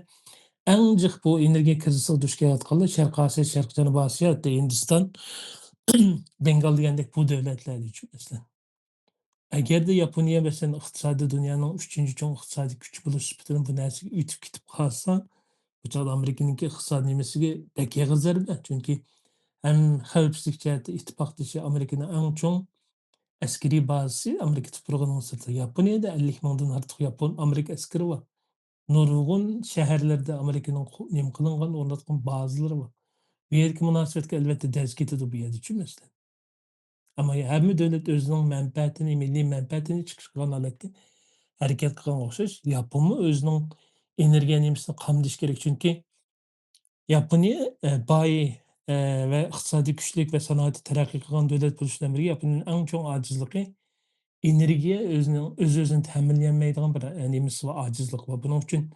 ئەڭ جىق بۇ ئېنېرگىيە كىرىزىسىغا دۇچ كېلىۋاتقانلار شەرقىي ئاسىيا، شەرقىي جەنۇبىي ئاسىيا، ھەتتا ھىندىستان، بەنگال دېگەندەك بۇ دۆلەتلەردىچۇ، مەسىلەن. ئەگەردە ياپونىيە، مەسىلەن، ئىقتىسادىي دۇنيانىڭ ئۈچىنچى چوڭ ئىقتىسادىي كۈچى بولۇش سۈپىتىدىن بۇ نەرسىگە ئۆتۈپ كېتىپ قالسا، بۇ چاغدا ئامېرىكىنىڭكى ئىقتىساد نېمىسىگە بەك ئېغىر زەربە. چۈنكى ھەم خەۋپسىزلىك جەھەتتە ئىتتىپاقدىشى ئامېرىكىنىڭ ئەڭ چوڭ ئەسكىرىي بازىسى ئامېرىكا تۇپرىقىنىڭ سىرتىدا. ياپونىيەدە ئەللىك مىڭدىن ئارتۇق ياپون ئامېرىكا ئەسكىرى بار. نۇرغۇن شەھەرلەردە ئامېرىكىنىڭ قۇ-، نېمە قىلىنغان، ئورناتقان بازىلىرى بار. بۇ يەردىكى مۇناسىۋەتكە ئەلۋەتتە دەز كېتىدۇ بۇ يەردىچۇ، مەسىلەن. ئەمما ھەممە دۆلەت ئۆزىنىڭ مەنپەئەتىنى، مىللىي مەنپەئەتىنى چىقىش قىلغان ھالەتتە ھەرىكەت قىلغانغا ئوخشاش، ياپونمۇ ئۆزىنىڭ ئېنېرگىيە نېمىسىنى قامدىشى كېرەك. چۈنكى ياپونىيە، ئە، باي، ئە، ۋە ئىقتىسادىي كۈچلۈك ۋە سانائىتى تەرەققىي قىلغان دۆلەت بولۇش بىلەن بىرگە، ياپونىيەنىڭ ئەڭ چوڭ ئاجىزلىقى ئېنېرگىيە ئۆزىنىڭ، ئۆز-ئۆزىنى تەمىنلىيەلمەيدىغان بىر، ئە، نېمىسى بار، ئاجىزلىقى بار. بۇنىڭ ئۈچۈن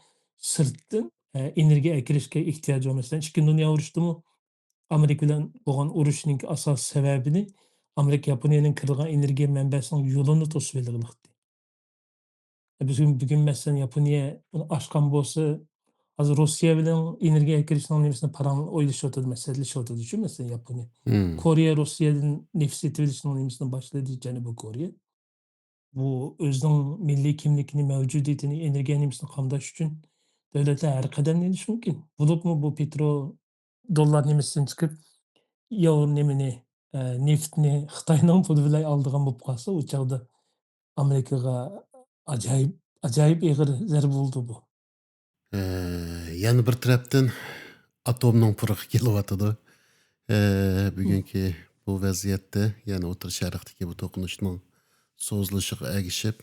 سىرتتىن، ئە، ئېنېرگىيە ئەكىرىشكە ئېھتىياجى بار. مەسىلەن، ئىككىنچى دۇنيا ئۇرۇشىدىمۇ ئامېرىكا بىلەن بولغان ئۇرۇشنىڭكى ئاساسىي سەۋەبىنى ئامېرىكا ياپونىيەنىڭ كىرىدىغان ئېنېرگىيە مەنبەسىنىڭ يولىنى توسۇۋېلىغلىقتى. بۈگۈن، بۈگۈن مەسىلەن، ياپونىيە بۇنى ئاچقان بولسا، ھازىر روسىيە بىلەن ئېنېرگىيە كىرىشنىڭ نېمىسىنى پاراڭ ئويلىشىۋاتىدۇ، مەسلىھەتلىشىۋاتىدۇچۇ، مەسىلەن، ياپونىيە. مم. كورېيە روسىيەدىن نېفىت سېتىۋېلىشنىڭ نېمىسىنى باشلىدى، جەنۇبىي كورېيە. بۇ ئۆزىنىڭ مىللىي كىملىكىنى، مەۋجۇدىيىتىنى، ئېنېرگىيە نېمىسىنى قامداش ئۈچۈن دۆلەتلەر ھەر قەدەمنى ئېلىشى مۇمكىن. بولۇپمۇ بۇ پېترو دوللار نېمىسىدىن چىقىپ، ياۋ نېمىنى، ئە، نېفىتنى خىتاينىڭ پۇلى بىلەن ئالىدىغان بولۇپ قالسا، ئۇ چاغدا ئامېرىكىغا ئاجايىپ، ئاجايىپ ئېغىر زەربە بولىدۇ بۇ. ئە، يەنە بىر تەرەپتىن ئاتومنىڭ پۇرىقى كېلىۋاتىدۇ. ئە، بۈگۈنكى بۇ ۋەزىيەتتە، يەنى ئوتتۇرا شەرقتىكى بۇ توقۇنۇشنىڭ سوزۇلۇشىغا ئەگىشىپ،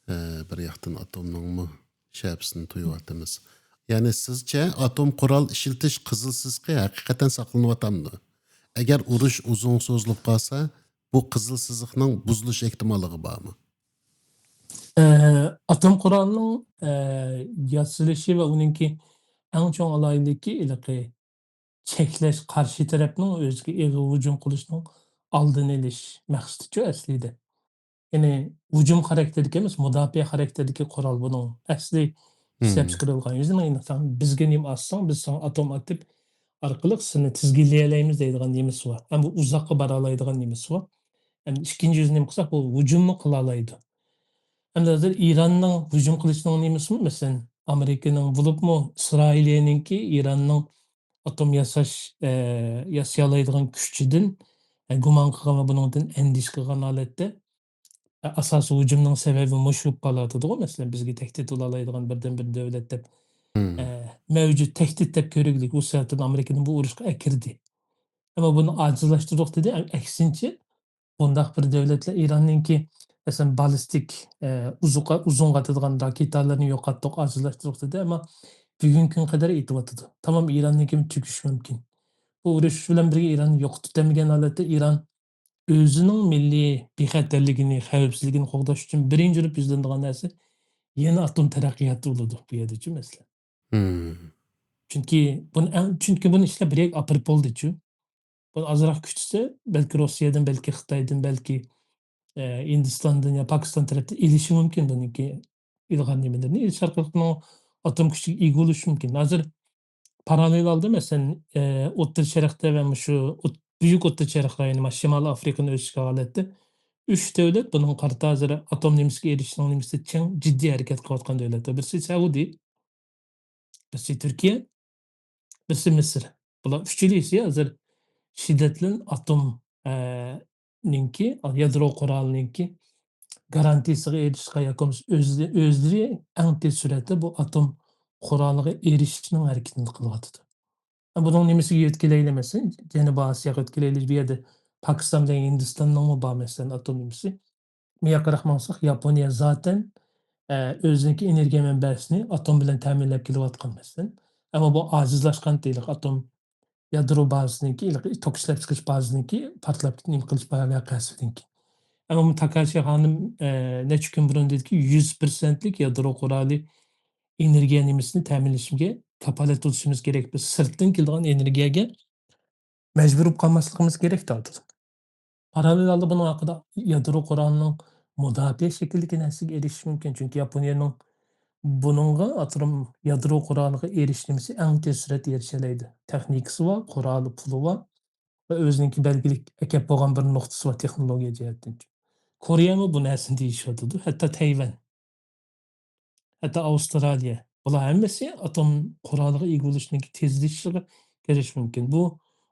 ئە، بىر ياقتىن ئاتومنىڭمۇ شەپىسىنى تۇيۇۋاتىمىز. يەنى سىزچە ئاتوم قورال ئىشلىتىش قىزىل سىزىقى ھەقىقەتەن ساقلىنىۋاتامدۇ؟ ئەگەر ئۇرۇش ئۇزۇن سوزۇلۇپ قالسا، بۇ قىزىل سىزىقنىڭ بۇزۇلۇش ئېھتىماللىقى بارمۇ؟ ئە، ئاتوم قورالىنىڭ، ئە، ياسىلىشى ۋە ئۇنىڭكى ئەڭ چوڭ ئالاھىدىلىكى ھېلىقى چەكلەش، قارشى تەرەپنىڭ ئۆزىگە ئېغىر ھۇجۇم قىلىشىنىڭ ئالدىنى ئېلىش مەقسىتىچۇ ئەسلىدە. يەنى ھۇجۇم خاراكتېرىدىكى ئەمەس، مۇداپىئە خاراكتېرىدىكى قورال بۇنىڭ ئەسلى مم. ئىشلەپچىقىرىلغان يۈزىنىڭ ئېنىق، بىزگە نېمە ئاتساڭ، بىز ساڭا ئاتوم ئاتىپ ئارقىلىق سېنى تىزگىنلىيەلەيمىز دەيدىغان نېمىسى بار. ئەمما ئۇزاققا بارالايدىغان نېمىسى بار. ئەمدى ئىككىنچى يۈزى نېمە قىلساق، بۇ ھۇجۇممۇ قىلالايدۇ. ئەمدى ھازىر ئىراننىڭ ھۇجۇم قىلىشىنىڭ نېمىسىمۇ، مەسىلەن، ئامېرىكىنىڭ بولۇپمۇ ئىسرائىلىيەنىڭكى ئىراننىڭ ئاتوم ياساش، ئە، ياسىيالايدىغان كۈچىدىن، ئە، گۇمان قىلغان ۋە بۇنىڭدىن ئەندىشە قىلغان ھالەتتە، ئە، ئاساسىي ھۇجۇمنىڭ سەۋەبى مۇشۇ بولۇپ قالىۋاتىدىغۇ، مەسىلەن، بىزگە تەھدىت بولالايدىغان بىردىنبىر دۆلەت دەپ، مم. ئە، مەۋجۇت تەھدىت دەپ كۆرگۈلۈك، ئۇ سەۋەبتىن ئامېرىكىنى بۇ ئۇرۇشقا ئەكىردى. ئەمما بۇنى ئاجىزلاشتۇردۇق دېدى، ئەكسىنچە، بۇنداق بىر دۆلەتلەر ئىراننىڭكى، مەسىلەن، بالىستىك، ئە، ئۇزۇقا-، ئۇزۇنغا ئاتىدىغان راكېتالىرىنى يوقاتتۇق، ئاجىزلاشتۇردۇق دېدى، ئەمما بۈگۈنكى كۈنگە قەدەر ئېيتىۋاتىدۇ. تامام ئىراننىڭكى تۈگىشى مۇمكىن. بۇ ئۇرۇش بىلەن بىرگە ئىراننى يوقىتىپ بەرمىگەن ھالەتتە ئىران ئۆزىنىڭ مىللىي بىخەتەرلىكىنى، خەۋپسىزلىكىنى قوغداش ئۈچۈن بىرىنچى بولۇپ يۈزلىنىدىغان نەرسە يەنە ئاتوم تەرەققىياتى بولىدۇ بۇ يەردىچۇ، مەسىلەن. مم. چۈنكى بۇنى ئەڭ، چۈنكى بۇنى ئىشلەپ بىر يەرگە ئاپىرىپ بولدىچۇ. بۇنى ئازراق كۈتسە، بەلكى روسىيەدىن، بەلكى خىتايدىن، بەلكى، ئە، ھىندىستاندىن يا پاكىستان تەرەپتىن ئېلىشى مۇمكىن بۇنىڭكى ئېلىغان نېمىلىرىنى. ئېلىش ئارقىلىق بۇنىڭ ئاتوم كۈچىگە ئىگە بولۇشى مۇمكىن. ھازىر پاراللېل ھالدا، مەسىلەن، ئە، ئوتتۇرا شەرقتە ۋە مۇشۇ ئوت-، بۈيۈك ئوتتۇرا شەرق رايونى، مانا، شىمالىي ئافرىقىنى ئۆز ئىچىگە ئالغان ھالەتتە ئۈچ دۆلەت بۇنىڭغا قارىتا ھازىر ئاتوم نېمىسىگە ئېرىشىشنىڭ نېمىسىدە چىڭ جىددىي ھەرىكەت قىلىۋاتقان دۆلەتلەر. بىرسى سەئۇدى، بىرسى تۈركىيە، بىرسى مىسىر. بۇلار ئۈچىلىسى ھازىر شىددەتلىن ئاتوم، ئە، نىڭكى، يادرو قورالىنىڭكى گارانتىيەسىگە ئېرىشىشقا ياكى بولمىسا ئۆزلە-، ئۆزلىرى ئەڭ تېز سۈرئەتتە بۇ ئاتوم قورالىغا ئېرىشىشنىڭ ھەرىكىتىنى قىلىۋاتىدۇ. بۇنىڭ نېمىسىگە يۆتكىلەيلى، مەسىلەن، جەنۇبىي ئاسىياغا يۆتكىلەيلى، بۇ يەردە پاكىستان بىلەن ھىندىستاننىڭمۇ بار، مەسىلەن، ئاتوم نېمىسى. بۇ ياققىراق ماڭساق، ياپونىيە زاتەن، ئە، ئۆزىنىڭكى ئېنېرگىيە مەنبەسىنى ئاتوم بىلەن تەمىنلەپ كېلىۋاتقان، مەسىلەن. ئەمما بۇ ئاجىزلاشقان دېيىلىق، ئاتوم يادرو بازىسىنىڭكى، ھېلىقى توك ئىشلەپچىقىرىش بازىسىنىڭكى پارتلاپ نېمە قىلىش ۋەقەسىدىن كېيىن. ئەمما بۇ تاكاشى خانىم، ئە، نەچچە كۈن بۇرۇن دېدىكى، يۈز پىرسەنتلىك يادرو قورالى ئېنېرگىيە نېمىسىنى تەمىنلىشىمىزگە كاپالەت بولۇشىمىز كېرەك. بىز سىرتتىن كېلىدىغان ئېنېرگىيەگە مەجبۇر بولۇپ قالماسلىقىمىز كېرەك دەۋاتىدۇ. پاراللېل ھالدا بۇنىڭ ھەققىدە يادرو قورالىنىڭ مۇداپىئە شەكلىدىكى نەرسىگە ئېرىشىش مۇمكىن. چۈنكى ياپونىيەنىڭ بۇنىڭغا ئاتوم يادرو قورالىغا ئېرىشىش نېمىسى ئەڭ تېز سۈرئەتتە ئېرىشەلەيدۇ. تېخنىكىسى بار، قورالى، پۇلى بار ۋە ئۆزىنىڭكى بەلگىلىك ئەكەپ بولغان بىر نۇقتىسى بار تېخنولوگىيە جەھەتتىن. كورېيەمۇ بۇ نەرسىنى دېيىشىۋاتىدۇ. ھەتتا تەيۋەن، ھەتتا ئاۋسترالىيە. بۇلار ھەممىسى ئاتوم قورالىغا ئىگە بولۇشنىڭكى تېزلىشىشىغا كېرىشىشى مۇمكىن. بۇ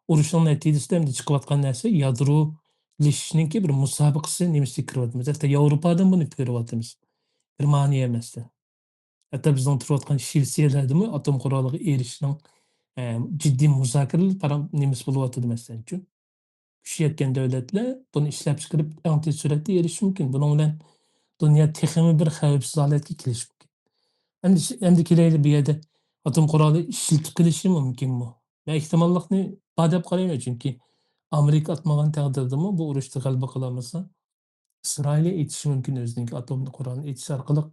ئۇرۇشنىڭ نەتىجىسىدە ئەمدى چىقىۋاتقان نەرسە يادرولىشىشنىڭكى بىر مۇسابىقىسى نېمىسىگە كىرىۋاتىمىز. ھەتتا ياۋروپادىن بۇنى كۆرۈۋاتىمىز. گېرمانىيە مەسىلەن. ھەتتا بىزنىڭ تۇرۇۋاتقان شىۋېتسىيەلەردىمۇ ئاتوم قورالىغا ئېرىشىشنىڭ، ئە، جىددىي مۇزاكىرىلىنىپ پارا-، نېمىسى بولۇۋاتىدۇ، مەسىلەنچۇ. كۈچى يەتكەن دۆلەتلەر بۇنى ئىشلەپچىقىرىپ، ئەڭ تېز سۈرئەتتە ئېرىشىشى مۇمكىن. بۇنىڭ بىلەن دۇنيا تېخىمۇ بىر خەۋپسىز ھالەتكە كېلىشى مۇمكىن. ئەمدى، ئەمدى كېلەيلى، بۇ يەردە ئاتوم قورالى ئىشلىتىپ قېلىشى مۇمكىنمۇ؟ مەن ئېھتىماللىقنى بار دەپ قارايمەن، چۈنكى ئامېرىكا ئاتمىغان تەقدىردىمۇ بۇ ئۇرۇشتا غەلىبە قىلالمىسا، ئىسرائىلىيە ئېتىشى مۇمكىن ئۆزىنىڭكى ئاتوم قورالىنى ئېتىش ئارقىلىق،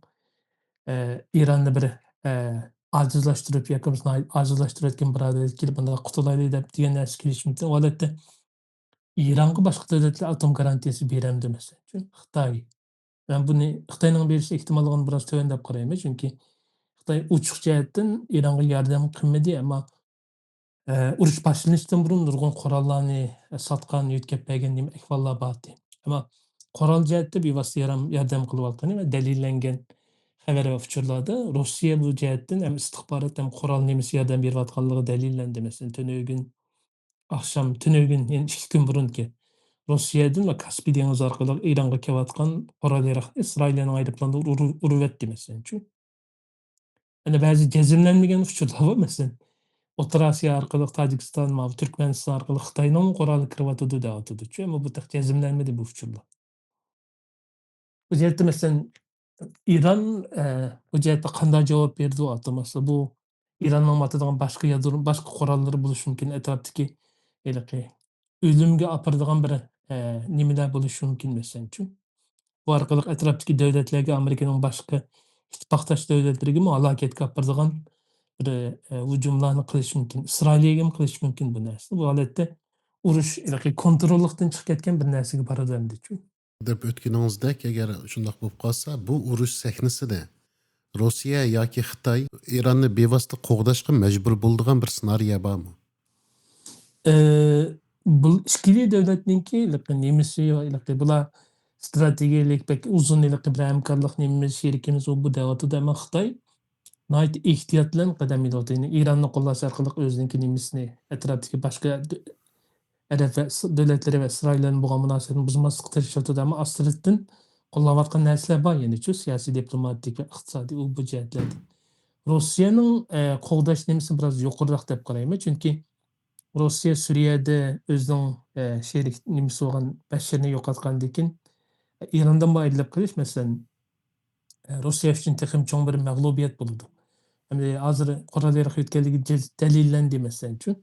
ئە، ئىراننى بىر، ئە، ئاجىزلاشتۇرۇپ ياكى بولمىسا ناھايىتى ئاجىزلاشتۇرۇۋەتكەن بىر ھالەتكە كېلىپ، بۇنداق قۇتۇلايلى دەپ دېگەن نەرسە كېلىشى مۇمكىن. ئۇ ھالەتتە ئىرانغا باشقا دۆلەتلەر ئاتوم گارانتىيەسى بېرەمدۇ، مەسىلەن ئۈچۈن خىتاي؟ مەن بۇنى خىتاينىڭ بېرىش ئېھتىماللىقىنى بىراز تۆۋەن دەپ قارايمەن، چۈنكى خىتاي ئوچۇق جەھەتتىن ئىرانغا ياردەم قىلمىدى، ئەمما ئە، ئۇرۇش باشلىنىشتىن بۇرۇن نۇرغۇن قوراللارنى، ئە، ساتقان، يۆتكەپ بەرگەن نېمە ئەھۋاللار بار ئىدى. ئەمما قورال جەھەتتە بىۋاسىتە يارام-، ياردەم قىلىۋاتقىنى ۋە دەلىللەنگەن خەۋەر ۋە ئۇچۇرلاردا روسىيە بۇ جەھەتتىن ھەم ئىستىخبارات ھەم قورال نېمىسى ياردەم بېرىۋاتقانلىقى دەلىللەندى. مەسىلەن، تۈنۈگۈن ئاخشام، تۈنۈگۈن، يەنى ئىككى كۈن بۇرۇنكى روسىيەدىن ۋە كاسپىي دېڭىزى ئارقىلىق ئىرانغا كېلىۋاتقان قورال ياراغنى ئىسرائىلىيەنىڭ ئايروپىلانلىرى ئۇرۇ-، ئۇرۇۋەتتى، مەسىلەنچۇ. يەنە بەزى جەزملەنمىگەن ئۇچۇرلار بار، مەسىلەن، ئوتتۇرا ئاسىيا ئارقىلىق تاجىكىستان، ماۋۇ تۈركمەنىستان ئارقىلىق خىتاينىڭمۇ قورالى كىرىۋاتىدۇ دەۋاتىدۇچۇ، ئەمما بۇ تېخى جەزملەنمىدى بۇ ئۇچۇرلار. بۇ جەھەتتە، مەسىلەن، ئىران، ئە، بۇ جەھەتتە قانداق جاۋاب بېرىدۇ، ئاتماسا بۇ ئىراننىڭ ئاتىدىغان باشقا يادرو، باشقا قوراللىرى بولۇشى مۇمكىن، ئەتراپتىكى ھېلىقى ئۆلۈمگە ئاپىرىدىغان بىر، ئە، نېمىلەر بولۇشى مۇمكىن، مەسىلەنچۇ. بۇ ئارقىلىق ئەتراپتىكى دۆلەتلەرگە، ئامېرىكىنىڭ باشقا ئىتتىپاقداش دۆلەتلىرىگىمۇ ھالاكەتكە ئاپىرىدىغان بىر، ئە، ھۇجۇملارنى قىلىشى مۇمكىن. ئىسرائىلىيەگىمۇ قىلىشى مۇمكىن بۇ نەرسىنى. بۇ ھالەتتە ئۇرۇش ھېلىقى كونتروللۇقتىن چىقىپ كەتكەن بىر نەرسىگە بارىدۇ ئەمدىچۇ. دەپ ئۆتكىنىڭىزدەك، ئەگەر شۇنداق بولۇپ قالسا، بۇ ئۇرۇش سەھنىسىدە روسىيە ياكى خىتاي ئىراننى بىۋاسىتە قوغداشقا مەجبۇر بولىدىغان بىر سېنارىيە بارمۇ؟ ئى، بۇ ئىككىلى دۆلەتنىڭكى ھېلىقى نېمىسى، ھېلىقى بۇلار ستراتېگىيەلىك بەك ئۇزۇن ھېلىقى بىر ھەمكارلىق نېمىمىز، شېرىكىمىز ئۇ بۇ دەۋاتىدۇ، ئەمما خىتاي ناھايىتى ئېھتىيات بىلەن قەدەم ئېلىۋاتىدۇ. يەنى ئىراننى قوللاش ئارقىلىق ئۆزىنىڭكى نېمىسىنى، ئەتراپتىكى باشقا دۆ-، ئەرەب ۋە ئىس-، دۆلەتلىرى ۋە ئىسرائىل بىلەن بولغان مۇناسىۋەتنى بۇزماسلىققا تىرىشىۋاتىدۇ، ئەمما ئاستىرتتىن قوللاۋاتقان نەرسىلەر بار، يەنىچۇ سىياسىي، دىپلوماتىك ۋە ئىقتىسادىي ئۇ بۇ جەھەتلەردە. روسىيەنىڭ، ئە، قوغداش نېمىسى بىراز يۇقىرىراق دەپ قارايمەن، چۈنكى روسىيە سۈرىيەدە ئۆزىنىڭ، ئە، شېرىك نېمىسى بولغان بەشىرنى يوقاتقاندىن كېيىن، ئىراندىن ئايرىلىپ قېلىش، مەسىلەن، ئە، روسىيە ئۈچۈن تېخىمۇ چوڭ بىر مەغلۇبىيەت بولىدۇ. ئەمدى ھازىر قورال ياراغ يۆتكەلگىنى جەز-، دەلىللەندى، مەسىلەنچۇ.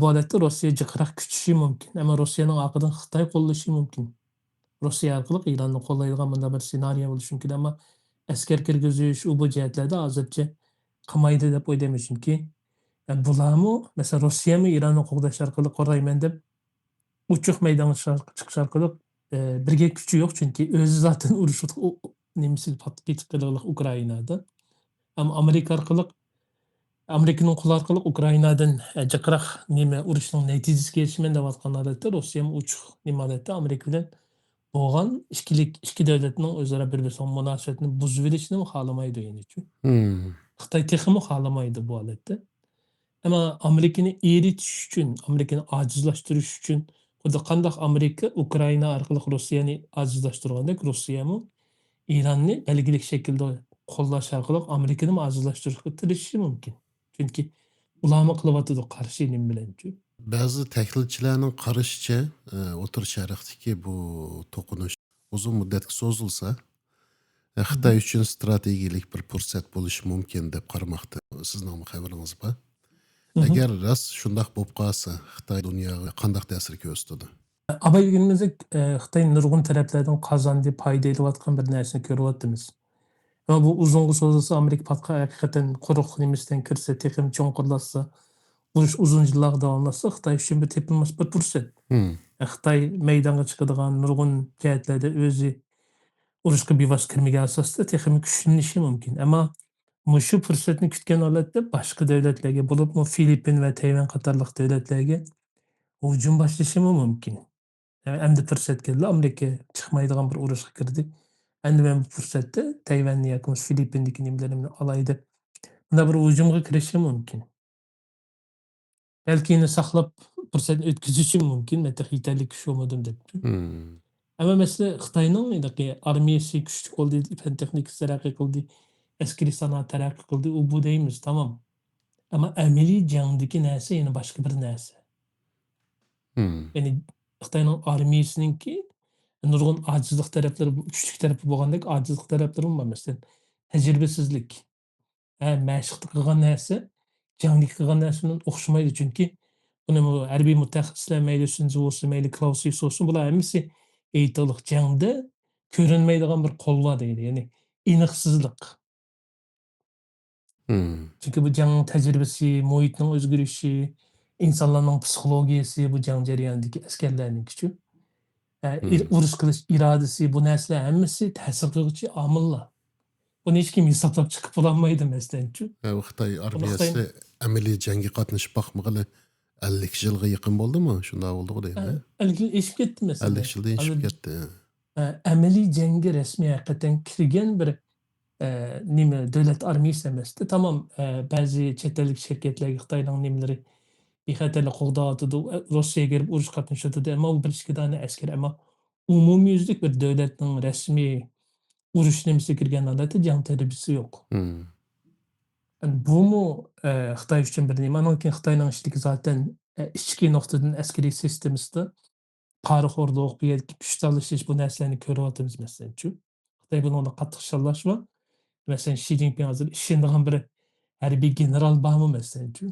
بۇ ھالەتتە روسىيە جىقراق كۈچىشى مۇمكىن، ئەمما روسىيەنىڭ ئارقىدىن خىتاي قوللىشى مۇمكىن. روسىيە ئارقىلىق ئىراننى قوللايدىغان مۇنداق بىر سېنارىيە بولۇشى مۇمكىن، ئەمما ئەسكەر كىرگۈزۈش، ئۇ بۇ جەھەتلەردە ھازىرچە قىلمايدۇ دەپ ئويلايمەن، چۈنكى، ئە، بۇلارمۇ، مەسىلەن، روسىيەمۇ ئىراننى قوغداش ئارقىلىق قورايمەن دەپ ئوچۇق مەيدانغا چىقار-، چىقىش ئارقىلىق، ئە، بىرگە كۈچى يوق، چۈنكى ئۆزى زاتەن ئۇرۇش ئۇ-، ئۇ-، نېمىسىگە پات-، پېتىپ قېلىغلىق ئۇكرائىنادا. ئەمما ئامېرىكا ئارقىلىق، ئامېرىكىنىڭ قولى ئارقىلىق ئۇكرائىنادىن، ئە، جىقراق نېمە ئۇرۇشنىڭ نەتىجىسىگە ئېرىشىمەن دەۋاتقان ھالەتتە روسىيەمۇ ئوچۇق نېمە ھالەتتە ئامېرىكا بىلەن بولغان ئىككىلىك، ئىككى دۆلەتنىڭ ئۆزئارا بىر-بىرسىنىڭ مۇناسىۋىتىنى بۇزۇۋېلىشنىمۇ خالىمايدۇ يەنىچۇ. مم. خىتاي تېخىمۇ خالىمايدۇ بۇ ھالەتتە. ئەمما ئامېرىكىنى ئېرىتىش ئۈچۈن، ئامېرىكىنى ئاجىزلاشتۇرۇش ئۈچۈن خۇددى قانداق ئامېرىكا ئۇكرائىنا ئارقىلىق روسىيەنى ئاجىزلاشتۇرغاندەك، روسىيەمۇ ئىراننى بەلگىلىك شەكىلدە قوللاش ئارقىلىق ئامېرىكىنىمۇ ئاجىزلاشتۇرۇشقا تىرىشىشى مۇمكىن. چۈنكى ئۇلارمۇ قىلىۋاتىدۇ قارشى نېمە بىلەنچۇ. بەزى تەھلىلچىلەرنىڭ قارىشىچە، ئە، ئوتتۇرا شەرقتىكى بۇ توقۇنۇش ئۇزۇن مۇددەتكە سوزۇلسا، ئە، خىتاي ئۈچۈن ستراتېگىيەلىك بىر پۇرسەت بولۇشى مۇمكىن دەپ قارىماقتا. سىزنىڭمۇ خەۋىرىڭىز بار؟ مھم. ئەگەر راست شۇنداق بولۇپ قالسا، خىتاي دۇنياغا قانداق تەسىر كۆرسىتىدۇ؟ ئاباي دېگىنىمىزدەك، ئە، خىتاي نۇرغۇن تەرەپلەردىن قازاندى، پايدا ئېلىۋاتقان بىر نەرسىنى كۆرۈۋاتىمىز. ئەمما بۇ ئۇزۇنغا سوزۇلسا، ئامېرىكا پاتقان ھەقىقەتەن قۇرۇق نېمىسىدىن كىرسە، تېخىمۇ چوڭقۇرلاشسا، ئۇرۇش ئۇزۇن يىللارغا داۋاملاشسا، خىتاي ئۈچۈن بىر تېپىلماس بىر پۇرسەت. مم. خىتاي مەيدانغا چىقىدىغان نۇرغۇن جەھەتلەردە ئۆزى ئۇرۇشقا بىۋاسىتە كىرمىگەن ئاساستا تېخىمۇ كۈچلىنىشى مۇمكىن. ئەمما مۇشۇ پۇرسەتنى كۈتكەن ھالەتتە باشقا دۆلەتلەرگە، بولۇپمۇ فىلىپپىن ۋە تەيۋەن قاتارلىق دۆلەتلەرگە ھۇجۇم باشلىشىمۇ مۇمكىن. ئەمدى پۇرسەت كەلدى، ئامېرىكا چىقمايدىغان بىر ئۇرۇشقا كىردى. ئەمدى مەن بۇ پۇرسەتتە تەيۋەننى ياكى بولمىسا فىلىپپىندىكى نېمىلىرىمنى ئالاي دەپ، مۇنداق بىر ھۇجۇمغا كىرىشى مۇمكىن. بەلكى يەنە ساقلاپ پۇرسەتنى ئۆتكۈزۈشى مۇمكىن، مەن تېخى يېتەرلىك كۈچ بولمىدىم دەپ. مم. ئەمما مەسىلە خىتاينىڭ ھېلىقى ئارمىيەسى كۈچلۈك بولدى، پەن تېخنىكىسى تەرەققىي قىلدى، ئەسكىرىي سانائەت تەرەققىي قىلدى، ئۇ بۇ دەيمىز، تامام. ئەمما ئەمەلىي جەڭدىكى نەرسە يەنە باشقا بىر نەرسە. مم. يەنى خىتاينىڭ ئارمىيەسىنىڭكى نۇرغۇن ئاجىزلىق تەرەپلىرى، كۈچلۈك تەرىپى بولغاندەك ئاجىزلىق تەرەپلىرىمۇ بار. مەسىلەن، تەجرىبىسىزلىك. ھە، مەشىقتە قىلغان نەرسە، جەڭدىكى قىلغان نەرسە بىلەن ئوخشىمايدۇ. چۈنكى بۇنى بۇ ھەربىي مۇتەخەسسىسلەر، مەيلى سۈنزى بولسۇن، مەيلى كلاۋسېۋس بولسۇن، بۇلار ھەممىسى ئېيتىقلىق، جەڭدە كۆرۈنمەيدىغان بىر قول بار دەيدۇ. يەنى ئېنىقسىزلىق. مم. چۈنكى بۇ جەڭ تەجرىبىسى، مۇھىتنىڭ ئۆزگىرىشى، ئىنسانلارنىڭ پسىخولوگىيەسى بۇ جەڭ جەريانىدىكى ئەسكەرلەرنىڭكىچۇ. ئە، ئىر-، مم. ئۇرۇش قىلىش ئىرادىسى، بۇ نەرسىلەر ھەممىسى تەسىر قىلغۇچى ئامىللار. بۇنى ھېچكىم ھېسابلاپ چىقىپ بولالمايدۇ، مەسىلەنچۇ. ھە، بۇ خىتاي بۇنى ئارمىيەسى خىتاي ئەمەلىي جەڭگە قاتنىشىپ باقمىغىلى ئەللىك يىلغا يېقىن بولدىمۇ؟ شۇنداق بولدىغۇ دەيمەن. ھە، ئەللىك يىل ئېشىپ كەتتى، مەسىلەن. ئەللىك يىلدىن ئېشىپ ھازىر كەتتى. ئە، ئەمەلىي جەڭگە رەسمىي ھەقىقەتەن كىرگەن بىر، ئە، نېمە، دۆلەت ئارمىيەسى ئەمەستى. تامام، ئە، بەزى چەت ئەللىك شىركەتلەرگە خىتاينىڭ نېمىلىرى بىخەتەرلىك قوغداۋاتىدۇ، ئە، روسىيەگە بېرىپ ئۇرۇش قاتنىشىۋاتىدۇ. ئەمما ئۇ بىر ئىككى دانە ئەسكەر، ئەمما ئومۇميۈزلۈك بىر دۆلەتنىڭ رەسمىي ئۇرۇش نېمىسىگە كىرگەن ھالەتتە جەڭ تەجرىبىسى يوق. مم. بۇمۇ، ئە، خىتاي ئۈچۈن بىر نېمە. ئاندىن كېيىن خىتاينىڭ ئىچىدىكى زاتەن، ئە، ئىچكى نۇقتىدىن ئەسكىرىي سىستېمىسىدا پارىخورلۇق، بۇ يەردىكى كۈچ تالىشىش، بۇ نەرسىلەرنى كۆرۈۋاتىمىز، مەسىلەنچۇ. خىتاي بۇنىڭدا قاتتىق شاللاش بار. مەسىلەن، شى جىنپىڭ ھازىر ئىشىنىدىغان بىر ھەربىي گېنېرال بارمۇ، مەسىلەنچۇ؟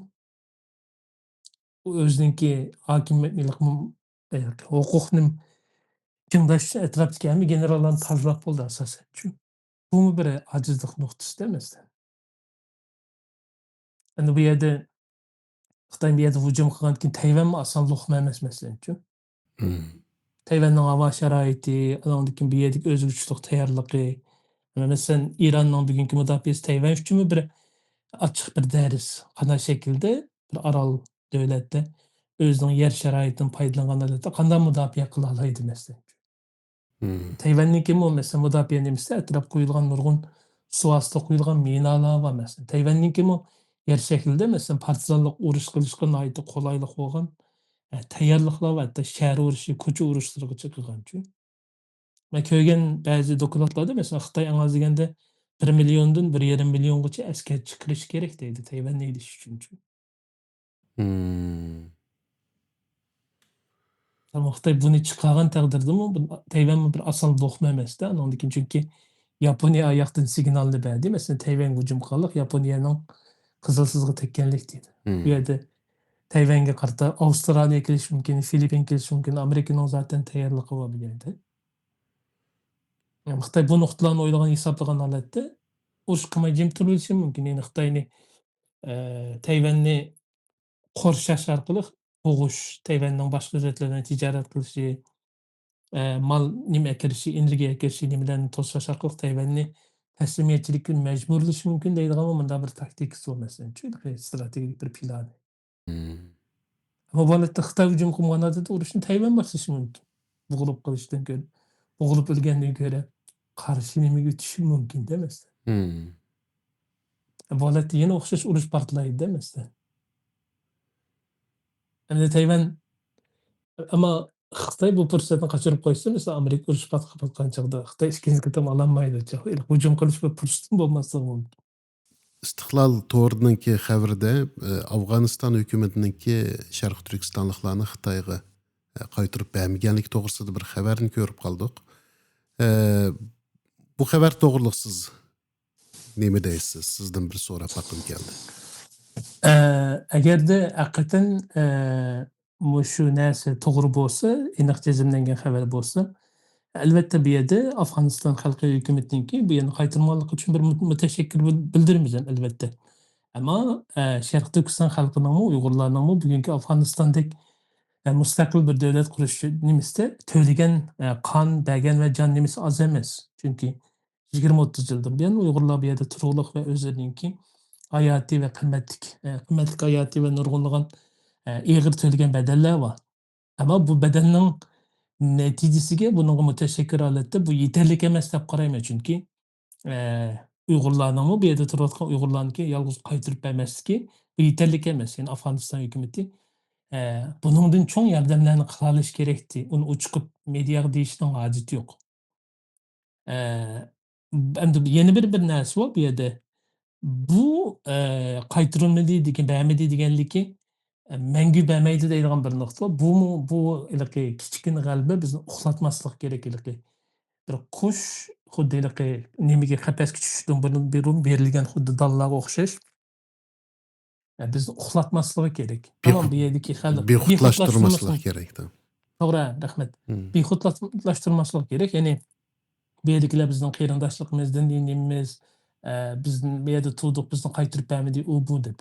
ئۇ ئۆزىنىڭكى ھاكىمىيەتنى، ھوقۇقنى چىڭداش ئۈچۈن ئەتراپتىكى ھەممە گېنېراللارنى تازىلاپ بولدى ئاساسەنچۇ. بۇمۇ بىر ئاجىزلىق نۇقتىسىدە، مەسىلەن. ئەمدى بۇ يەردە خىتاي بۇ يەردە ھۇجۇم قىلغاندىن كېيىن تەيۋەنمۇ ئاسان لوقما ئەمەس، مەسىلەنچۇ. مم. تەيۋەننىڭ ھاۋا شارائىتى، ئانىڭدىن كېيىن بۇ يەردىكى ئۆزىگە ئۇچۇشلۇق تەييارلىقى. مەسىلەن، ئىراننىڭ بۈگۈنكى مۇداپىئەسى تەيۋەن ئۈچۈنمۇ بىر ئاچچىق بىر دەرس. قانداق شەكىلدە بىر ئارال دۆلەتتە ئۆزىنىڭ يەر شارائىتىدىن پايدىلانغان ھالەتتە قانداق مۇداپىئە قىلالايدۇ، مەسىلەن. مم. تەيۋەننىڭكىمۇ، مەسىلەن، مۇداپىئە نېمىسىدە ئەتراپ قويۇلغان نۇرغۇن سۇ ئاستىغا قويۇلغان مىنالار بار، مەسىلەن. تەيۋەننىڭكىمۇ يەر شەكلىدە، مەسىلەن، پارتىزانلىق ئۇرۇش قىلىشقا ناھايىتى قولايلىق بولغان، ئە، تەييارلىقلار بار، ھەتتا شەھەر ئۇرۇشى، كوچا ئۇرۇشلىرىغىچە قىلغانچۇ. مەن كۆرگەن بەزى دوكلاتلاردا، مەسىلەن، خىتاي ئاڭا دېگەندە بىر مىليوندىن بىر يېرىم مىليونغىچە ئەسكەر چىقىرىشى كېرەك دەيدۇ، تەيۋەننى ئېلىش ئۈچۈنچۇ. مم. ئەمما خىتاي بۇنى چىقارغان تەقدىردىمۇ، بۇ، تەيۋەنمۇ بىر ئاسان لوقما ئەمەستە، ئانىڭدىن كېيىن، چۈنكى ياپونىيە ئاياقتىن سىگنالنى بەردى. مەسىلەن، تەيۋەنگە ھۇجۇم قىلغانلىق ياپونىيەنىڭ قىزىل سىزىقىغا تەگكەنلىك دېدى. مم. بۇ يەردە تەيۋەنگە قارىتا ئاۋسترالىيە كېلىشى مۇمكىن، فىلىپپىن كېلىشى مۇمكىن، ئامېرىكىنىڭ زاتەن تەييارلىقى بار بۇ يەردە. يەنى خىتاي بۇ نۇقتىلارنى ئويلىغان، ھېسابلىغان ھالەتتە ئۇرۇش قىلماي جىم تۇرۇۋېلىشى مۇمكىن. يەنى خىتاينى، ئە، تەيۋەننى قورشاش ئارقىلىق بوغۇش، تەيۋەننىڭ باشقا دۆلەتلەر بىلەن تىجارەت قىلىشى، ئە، مال نېمە ئەكىرىشى، ئېنېرگىيە ئەكىرىشى، نېمىلەرنى توساش ئارقىلىق تەيۋەننى تەسلىمىيەتچىلىككە مەجبۇرلىشى مۇمكىن دەيدىغان مۇنداق بىر تاكتىكىسى بار، مەسىلەن، شۇنداق ستراتېگىيەلىك بىر پىلانى. مم. ئەمما بۇ ھالەتتە خىتاي ھۇجۇم قىلمىغان ھالەتتە ئۇرۇشنى تەيۋەن باشلىشى مۇمكىن. بوغۇلۇپ قېلىشتىن كۆرە، بوغۇلۇپ ئۆلگەندىن كۆرە قارشى نېمىگە ئۆتۈشى مۇمكىن دەيمەن. مم. بۇ ھالەتتە يەنە ئوخشاش ئۇرۇش پارتلايدۇ دەيمەن. ئەمدى تەيۋەن، ئەمما خىتاي بۇ پۇرسەتنى قاچۇرۇپ قويسا، مىسال، ئامېرىكا ئۇرۇش پاتقان چاغدا خىتاي ئىككىنچى قېتىم ئالالمايدۇ، ھۇجۇم قىلىش بىر پۇرسىتىمۇ بولماسلىقى مۇمكىن. ئىستىقلال تورىنىڭكى خەۋىرىدە، ئە، ئافغانىستان ھۆكۈمىتىنىڭكى شەرقىي تۈركىستانلىقلارنى خىتايغا، ئە، قايتۇرۇپ بەرمىگەنلىكى توغرىسىدا بىر خەۋەرنى كۆرۈپ قالدۇق. ئە، بۇ خەۋەر توغرىلىق سىز نېمە دەيسىز؟ سىزدىن بىر سوراپ باققۇم كەلدى. ئە، ئەگەردە ھەقىقەتەن، ئە، مۇشۇ نەرسە توغرا بولسا، ئېنىق جەزملەنگەن خەۋەر بولسا، ئەلۋەتتە، بۇ يەردە ئافغانىستان خەلقى ھۆكۈمىتىنىڭكى بۇ يەرنى قايتۇرمىغانلىقى ئۈچۈن بىر مۇت-، مۇتەشەككۈر بىل-، بىلدۈرىمىز ھەم، ئەلۋەتتە. ئەمما، ئە، شەرقىي تۈركىستان خەلقىنىڭمۇ، ئۇيغۇرلارنىڭمۇ بۈگۈنكى ئافغانىستاندەك، ئە، مۇستەقىل بىر دۆلەت قۇرۇش نېمىسىدە تۆلىگەن، ئە، قان بەرگەن ۋە جان نېمىسى ئاز ئەمەس. چۈنكى يىگىرمە ئوتتۇز يىلدىن بۇيان ئۇيغۇرلار بۇ يەردە تۇرۇقلۇق ۋە ئۆزلىرىنىڭكى ھاياتى ۋە قىممەتلىك، ئە، قىممەتلىك ھاياتى ۋە نۇرغۇنلىغان، ئە، ئېغىر تۆلىگەن بەدەللەر بار. ئەمما بۇ بەدەلنىڭ نەتىجىسىگە بۇنىڭغا مۇتەشەككىر ھالەتتە بۇ يېتەرلىك ئەمەس دەپ قارايمەن. چۈنكى، ئە، ئۇيغۇرلارنىڭمۇ بۇ يەردە تۇرۇۋاتقان ئۇيغۇرلارنىڭكى يالغۇز قايتۇرۇپ بەرمەسلىكى بۇ يېتەرلىك ئەمەس. يەنى ئافغانىستان ھۆكۈمىتى، ئە، بۇنىڭدىن چوڭ ياردەملەرنى قىلالىشى كېرەكتى. ئۇنى ئوچۇقۇپ مېدىياغا دېيىشنىڭ ھاجىتى يوق. ئە، ئەمدى يەنە بىر، بىر نەرسە بار بۇ يەردە. بۇ، ئە، قايتۇرۇلمىدى دېگەن، بەرمىدى دېگەنلىكى، ئە، مەڭگۈ بەرمەيدۇ دەيدىغان بىر نۇقتا بار. بۇمۇ، بۇ ھېلىقى كىچىككىنە غەلىبە بىزنى ئۇخلاتماسلىقى كېرەك. ھېلىقى بىر قۇش خۇددى ھېلىقى نېمىگە، قەپەسكە چۈشۈشتىن بۇرۇن، بۇرۇن بېرىلگەن خۇددى دانلارغا ئوخشاش. ئە، بىزنى ئۇخلاتماسلىقى كېرەك. تامام، بىخۇد-، بۇ يەردىكى خەلق بىخۇدلاشتۇرماسلىقى بىخۇدلاشتۇرماسلىق. كېرەك. توغرا، رەھمەت. مم. بىخۇدلاشتۇرماسلىقى كېرەك. يەنى بۇ يەردىكىلەر بىزنىڭ قېرىنداشلىقىمىز، دىنىي نېمىمىز، ئە، بىز بۇ يەردە تۇردۇق، بىزنى قايتۇرۇپ بەرمىدى، ئۇ، بۇ دەپ.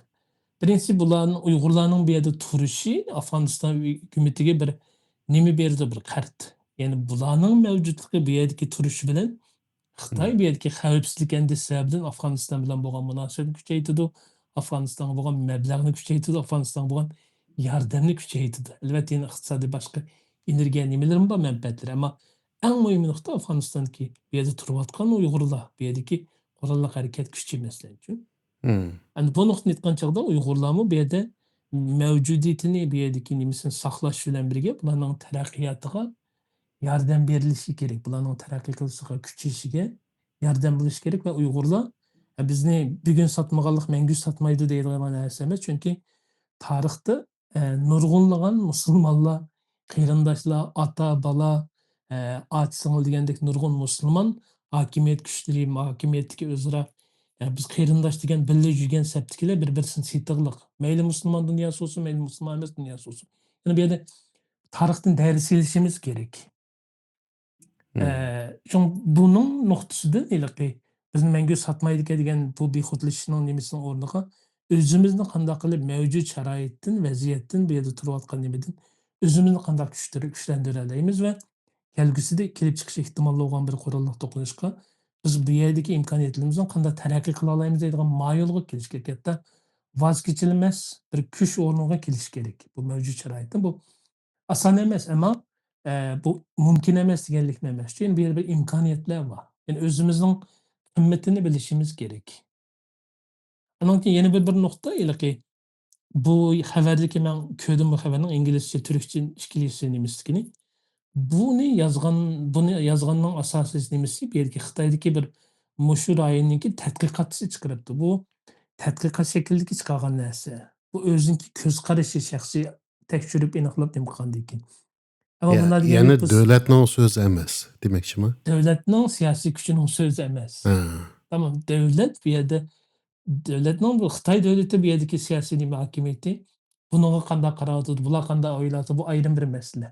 بىرىنچىسى، بۇلارنىڭ، ئۇيغۇرلارنىڭ بۇ يەردە تۇرۇشى ئافغانىستان ھۆكۈمىتىگە بىر نېمە بېرىدۇ، بىر قەرز. يەنى بۇلارنىڭ مەۋجۇتلۇقى بۇ يەردىكى تۇرۇشى بىلەن خىتاي مم. بۇ يەردىكى خەۋپسىزلىك ئەندىشىسى سەۋەبىدىن ئافغانىستان بىلەن بولغان مۇناسىۋەتنى كۈچەيتىدۇ، ئافغانىستانغا بولغان مەبلەغنى كۈچەيتىدۇ، ئافغانىستانغا بولغان ياردەمنى كۈچەيتىدۇ. ئەلۋەتتە، يەنە ئىقتىسادىي باشقا ئېنېرگىيە نېمىلىرىمۇ بار مەنپەئەتلىرى، ئەمما ئەڭ مۇھىم نۇقتا ئافغانىستاندىكى بۇ يەردە تۇرۇۋاتقان ئۇيغۇرلار، بۇ يەردىكى قوراللىق ھەرىكەت كۈچى، مەسىلەن، شۇ. مم. ئەمدى بۇ نۇقتىنى ئېيتقان چاغدا ئۇيغۇرلارمۇ بۇ يەردە مەۋجۇدىيىتىنى، بۇ يەردىكى نېمىسىنى ساقلاش بىلەن بىرگە، بۇلارنىڭ تەرەققىياتىغا ياردەم بېرىلىشى كېرەك. بۇلارنىڭ تەرەققىي قىلىشىغا، كۈچىيىشىگە ياردەم بولۇشى كېرەك ۋە ئۇيغۇرلار، ئە، بىزنى بۈگۈن ساتمىغانلىق مەڭگۈ ساتمايدۇ دەيدىغان نەرسە ئەمەس. چۈنكى تارىختا، ئە، نۇرغۇنلىغان مۇسۇلمانلار، قېرىنداشلار، ئاتا، بالا، ئە، ئاچا، سىڭىل دېگەندەك نۇرغۇن مۇسۇلمان ھاكىمىيەت كۈچلىرى، ھاكىمىيەتتىكى ئۆزئارا، ئە، بىز قېرىنداش دېگەن بىللە يۈرگەن سەپتىكىلەر بىر-بىرسىنى سېتىقلىق. مەيلى مۇسۇلمان دۇنياسى بولسۇن، مەيلى مۇسۇلمان ئەمەس دۇنياسى بولسۇن. يەنى بۇ يەردە تارىختىن دەرس ئېلىشىمىز كېرەك. ئە، مم. شۇڭا بۇنىڭ نۇقتىسىدىن ھېلىقى بىزنى مەڭگۈ ساتمايدىكەن دېگەن بۇ بىخۇدلىشىشنىڭ نېمىسىنىڭ ئورنىغا ئۆزىمىزنى قانداق قىلىپ مەۋجۇت شارائىتتىن، ۋەزىيەتتىن، بۇ يەردە تۇرۇۋاتقان نېمىدىن ئۆزىمىزنى قانداق كۈچتۈر-، كۈچلەندۈرەلەيمىز ۋە كەلگۈسىدە كېلىپ چىقىشى ئېھتىمال بولغان بىر قوراللىق توقۇنۇشقا بىز بۇ يەردىكى ئىمكانىيەتلىرىمىزنى قانداق تەرەققىي قىلالايمىز دەيدىغان مايىلغا كېلىش كېرەك. ھەتتا ۋاز كېچىلمەس بىر كۈچ ئورنىغا كېلىش كېرەك. بۇ مەۋجۇت شارائىتتا بۇ ئاسان ئەمەس، ئەمما، ئە، بۇ مۇمكىن ئەمەس دېگەنلىكمۇ ئەمەس. چۈنكى بۇ يەردە بىر ئىمكانىيەتلەر بار. يەنى ئۆزىمىزنىڭ قىممىتىنى بىلىشىمىز كېرەك. ئانىڭ كېيىن يەنە بىر، بىر نۇقتا، ھېلىقى بۇ خەۋەردىكى مەن كۆردۈم بۇ خەۋەرنىڭ ئىنگلىزچە، تۈركچە ئىككىلىسى نېمىسىدىكىنى. بۇنى يازغان، بۇنى يازغاننىڭ ئاساسىي نېمىسى بۇ يەردىكى خىتايدىكى بىر مۇشۇ رايوننىڭكى تەتقىقاتچىسى چىقىرىپتۇ. بۇ تەتقىقات شەكلىدىكى چىقارغان نەرسە. بۇ ئۆزىنىڭكى كۆز قارىشى، شەخسىي تەكشۈرۈپ ئېنىقلاپ نېمە قىلغاندىن كېيىن. ئەمما يە-، بۇنداق دېگەنلىك يەنى بۇ دۆلەتنىڭ سۆزى ئەمەس دېمەكچىما؟ دۆلەتنىڭ سىياسىي كۈچىنىڭ سۆزى ئەمەس. ھە. تامام، دۆلەت بۇ يەردە، دۆلەتنىڭ بۇ خىتاي دۆلىتى بۇ يەردىكى سىياسىي نېمە ھاكىمىيىتى بۇنىڭغا قانداق قاراۋاتىدۇ، بۇلار قانداق ئويلاۋاتىدۇ، بۇ ئايرىم بىر مەسىلە.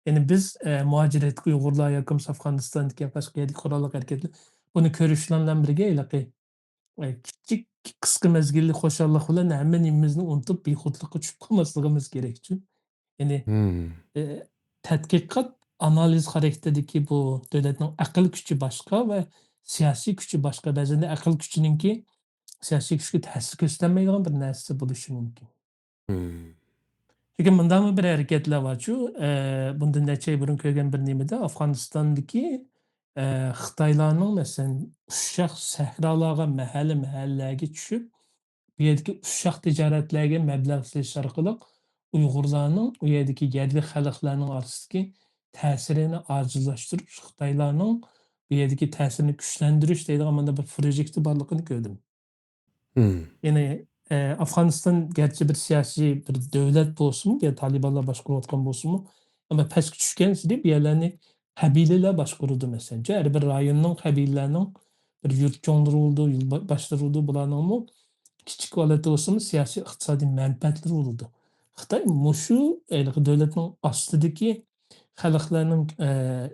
يەنى بىز، ئە، مۇھاجىرەتتىكى ئۇيغۇرلار ياكى بولمىسا ئافغانىستاندىكى يا باشقا يەردىكى قوراللىق ھەرىكەتلەر بۇنى كۆرۈشلەر بىلەن بىرگە ھېلىقى، ئە، كىچىك، قىسقا مەزگىللىك خۇشاللىق بىلەن ھەممە نېمىمىزنى ئۇنتۇپ، بىخۇدلۇققا چۈشۈپ قالماسلىقىمىز كېرەكچۇ. يەنى، مم. ئە، تەتقىقات، ئانالىز خاراكتېرىدىكى بۇ دۆلەتنىڭ ئەقىل كۈچى باشقا ۋە سىياسىي كۈچى باشقا. بەزىدە ئەقىل كۈچىنىڭكى سىياسىي كۈچكە تەسىر كۆرسىتەلمەيدىغان بىر نەرسە بولۇشى مۇمكىن. مم. چۈنكى مۇنداقمۇ بىر ھەرىكەتلەر بارچۇ، ئە، بۇندىن نەچچە ئاي بۇرۇن كۆرگەن بىر نېمىدە ئافغانىستاندىكى، ئە، خىتايلارنىڭ، مەسىلەن، ئۇششاق سەھرالارغا، مەھەللە، مەھەللىلەرگە چۈشۈپ، بۇ يەردىكى ئۇششاق تىجارەتلەرگە مەبلەغ سېلىش ئارقىلىق ئۇيغۇرلارنىڭ ئۇ يەردىكى يەرلىك خەلقلەرنىڭ ئارىسىدىكى تەسىرىنى ئاجىزلاشتۇرۇش، خىتايلارنىڭ بۇ يەردىكى تەسىرىنى كۈچلەندۈرۈش دەيدىغان مۇنداق بىر پروژېكتى بارلىقىنى كۆردۈم. مم. يەنى، ئە، ئافغانىستان گەرچە بىر سىياسىي بىر دۆلەت بولسىمۇ، يا تالىبانلار باشقۇرۇۋاتقان بولسىمۇ، ئەمما پەسكە چۈشكەنسېرى بۇ يەرلەرنى قەبىلىلەر باشقۇرىدۇ، مەسىلەن. ھەر بىر رايوننىڭ، قەبىلىلەرنىڭ بىر يۇرت چوڭلىرى بولىدۇ، يول با-، باشلىرى بولىدۇ. بۇلارنىڭمۇ كىچىك ھالەتتە بولسىمۇ سىياسىي، ئىقتىسادىي مەنپەئەتلىرى بولىدۇ. خىتاي مۇشۇ ھېلىقى دۆلەتنىڭ ئاستىدىكى خەلقلەرنىڭ، ئە،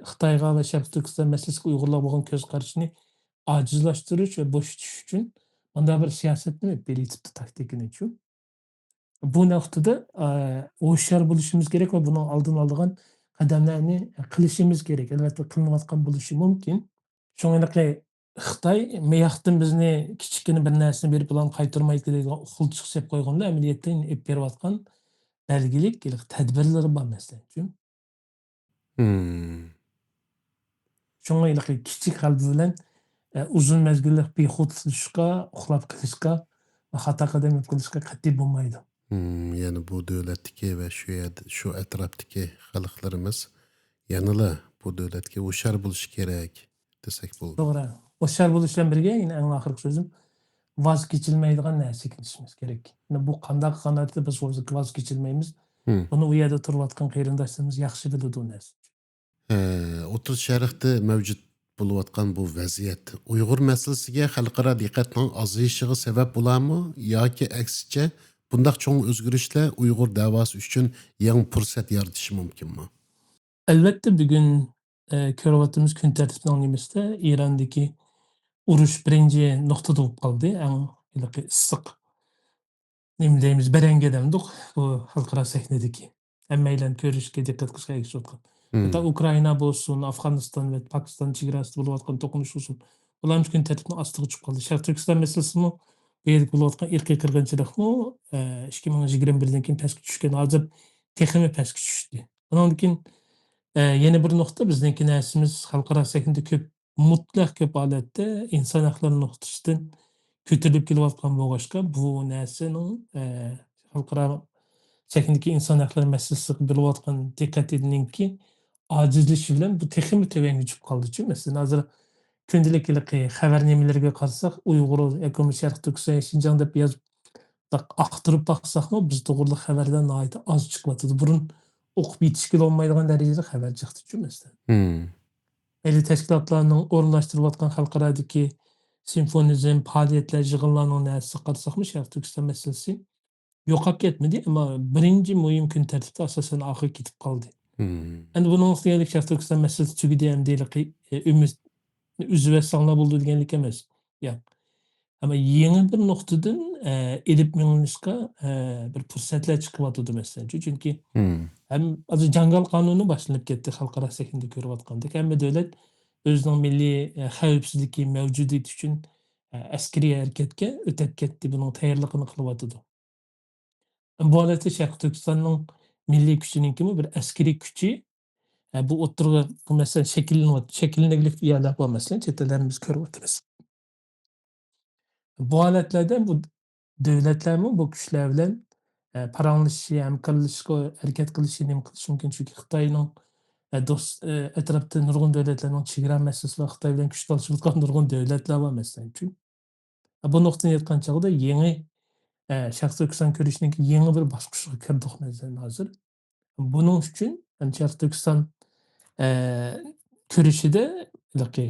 خىتايغا ۋە شەرقىي تۈركىستان مەسىلىسىگە ئۇيغۇرلارغا بولغان كۆز قارىشىنى ئاجىزلاشتۇرۇش ۋە بوشىتىش ئۈچۈن مۇنداق بىر سىياسەتنى ئېلىپ بېرىۋېتىپتۇ، تاكتىكىنى. بۇ نۇقتىدا، ئە، ھوشيار بولۇشىمىز كېرەك ۋە بۇنىڭ ئالدىنى ئالىدىغان قەدەملەرنى قىلىشىمىز كېرەك. ئەلۋەتتە، قىلىنىۋاتقان بولۇشى مۇمكىن. شۇڭا ھېلىقى خىتاي مىياقتىن بىزنى كىچىككىنە بىر نەرسىنى بېرىپ، بۇلارنى قايتۇرمايدۇ دەيدىغان ئۇقۇل چىقسا سېلىپ قويغاندا، ئەمەلىيەتتە ئېلىپ بېرىۋاتقان بەلگىلىك ھېلىقى تەدبىرلىرى بار، مەسىلەن. مم. شۇڭا ھېلىقى كىچىك غەلىبە بىلەن، ئە، ئۇزۇن مەزگىللىك بىخۇدلىشىشقا، ئۇخلاپ قېلىشقا ۋە خاتا قەدەم قىلىشقا قەتئىي بولمايدۇ. مم، يەنى بۇ دۆلەتتىكى ۋە شۇ يەردە، شۇ ئەتراپتىكى خەلقلىرىمىز يەنىلا بۇ دۆلەتكە ھوشيار بولۇشى كېرەك دېسەك بولىدۇ. توغرا. ھوشيار بولۇش بىلەن بىرگە، يەنە ئەڭ ئاخىرقى سۆزۈم، ۋاز كېچىلمەيدىغان نەرسىگە كېلىشىمىز كېرەك. يەنى بۇ قانداق قاناتتا بىز ۋاز، ۋاز كېچىلمەيمىز؟ مم. بۇنى ئۇ يەردە تۇرۇۋاتقان قېرىنداشلىرىمىز ياخشى بىلىدۇ نەرسە. ھە، ئوتتۇرا شەرقتە مەۋجۇت بولۇۋاتقان بۇ ۋەزىيەت ئۇيغۇر مەسىلىسىگە خەلقئارا دىققەتنىڭ ئازىيىشىغا سەۋەب بولارمۇ ياكى ئەكسىچە بۇنداق چوڭ ئۆزگىرىشلەر ئۇيغۇر دەۋاسى ئۈچۈن يېڭى پۇرسەت يارىتىشى مۇمكىنمۇ؟ ئەلۋەتتە، بۈگۈن، ئە، كۆرۈۋاتىمىز، كۈن تەرتىپىنىڭ نېمىسىدە ئىراندىكى ئۇرۇش بىرىنچى نۇقتىدا بولۇپ قالدى، ئەڭ ھېلىقى ئىسسىق، نېمە دەيمىز، بەرەڭگە دەمدۇق بۇ خەلقئارا سەھنىدىكى. ھەممەيلەن كۆرۈشكە، دىققەت قىلىشقا ئەگىشىۋاتقان. مم. ھەتتا ئۇكرائىنا بولسۇن، ئافغانىستان ۋە پاكىستان چېگراسىدا بولۇۋاتقان توقۇنۇش بولسۇن، بۇلارمۇ كۈن تەرتىپىنىڭ ئاستىغا چۈشۈپ قالدى. شەرقىي تۈركىستان مەسىلىسىمۇ، بۇ يەردىكى بولۇۋاتقان ئىرقىي قىرغىنچىلىقمۇ، ئە، ئىككى مىڭ يىگىرمە بىردىن كېيىن پەسكە چۈشكەن، ھازىر تېخىمۇ پەسكە چۈشتى. ئۇنىڭدىن كېيىن، ئە، يەنە بىر نۇقتا، بىزنىڭكى نەرسىمىز خەلقئارا سەھنىدە كۆپ، مۇتلەق كۆپ ھالەتتە ئىنسان ھەقلىرى نۇقتىسىدىن كۆتۈرۈلۈپ كېلىۋاتقان بولغاچقا، بۇ نەرسىنىڭ، ئە، خەلقئارا سەھنىدىكى ئىنسان ھەقلىرى مەسىلىسىگە بېرىلىۋاتقان دىققىتىنىڭكى ئاجىزلىشىشى بىلەن بۇ تېخىمۇ تۆۋەنگە چۈشۈپ قالدىچۇ. مەسىلەن، ھازىر كۈندىلىك ھېلىقى خەۋەر نېمىلىرىگە قارىساق، ئۇيغۇر ياكى بولمىسا شەرقىي تۈركىستان، شىنجاڭ دەپ يازىپ، ئاختۇرۇپ باقساقمۇ، بىز توغرىلىق خەۋەرلەر ناھايىتى ئاز چىقىۋاتىدۇ. بۇرۇن ئوقۇپ يېتىشكىلى بولمايدىغان دەرىجىدە خەۋەر چىقتىچۇ، مەسىلەن. مم. مەيلى تەشكىلاتلارنىڭ ئورۇنلاشتۇرۇۋاتقان خەلقئارادىكى سىمفونىزم، پائالىيەتلەر، يىغىنلارنىڭ نەرسىسىگە قارىساقمۇ، شەرقىي تۈركىستان مەسىلىسى يوقاپ كەتمىدى، ئەمما بىرىنچى مۇھىم كۈن تەرتىپتە ئاساسەن ئاخىرى كېتىپ قالدى. مم. ئەمدى بۇنىڭ ئۈستىگە شەرقىي تۈركىستان مەسىلىسى تۈگىدى، ئەمدى ھېلىقى، ئە، ئۈمىد ئۈزۈۋەتسەڭلار بولىدۇ دېگەنلىك ئەمەس. ياق. ئەمما يېڭى بىر نۇقتىدىن، ئە، ئېلىپ مېڭىلىشقا، ئە، بىر پۇرسەتلەر چىقىۋاتىدۇ، مەسىلەن. چۈنكى مم. ھەم ھازىر جاڭگال قانۇنى باشلىنىپ كەتتى، خەلقئارا سەھنىدە كۆرۈۋاتقاندەك. ھەممە دۆلەت ئۆزىنىڭ مىللىي، ئە، خەۋپسىزلىكى، مەۋجۇدىيىتى ئۈچۈن، ئە، ئەسكىرىي ھەرىكەتكە ئۆتەپ كەتتى، بۇنىڭ تەييارلىقىنى قىلىۋاتىدۇ. بۇ ھالەتتە شەرقىي تۈركىستاننىڭ مىللىي كۈچىنىڭكىمۇ بىر ئەسكىرىي كۈچى، ئە، بۇ ئوتتۇرىغا، بۇ مەسىلەن شەكىللىنىۋات-، شەكىللىنىۋاتقان يەرلەر بار، مەسىلەن، چەت ئەللەردە بىز كۆرۈۋاتىمىز. بۇ ھالەتلەردە بۇ دۆلەتلەرمۇ بۇ كۈچلەر بىلەن، ئە، پاراڭلىشىشى، ھەمكارلىشىشقا ھەرىكەت قىلىشى، نېمە قىلىشى مۇمكىن. چۈنكى خىتاينىڭ، ئە، دوست، ئە، ئەتراپتا نۇرغۇن دۆلەتلەرنىڭ چېگرا مەسىلىسى بار، خىتاي بىلەن كۈچ تالىشىۋاتقان نۇرغۇن دۆلەتلەر بار، مەسىلەن. بۇ نۇقتىدىن ئېيتقان چاغدا يېڭى، ئە، شەرقىي تۈركىستان كۈرىشىنىڭ يېڭى بىر باسقۇچىغا كىردۇق، مەسىلەن، ھازىر. بۇنىڭ ئۈچۈن، يەنى شەرقىي تۈركىستان، ئە، كۈرىشىدە ھېلىقى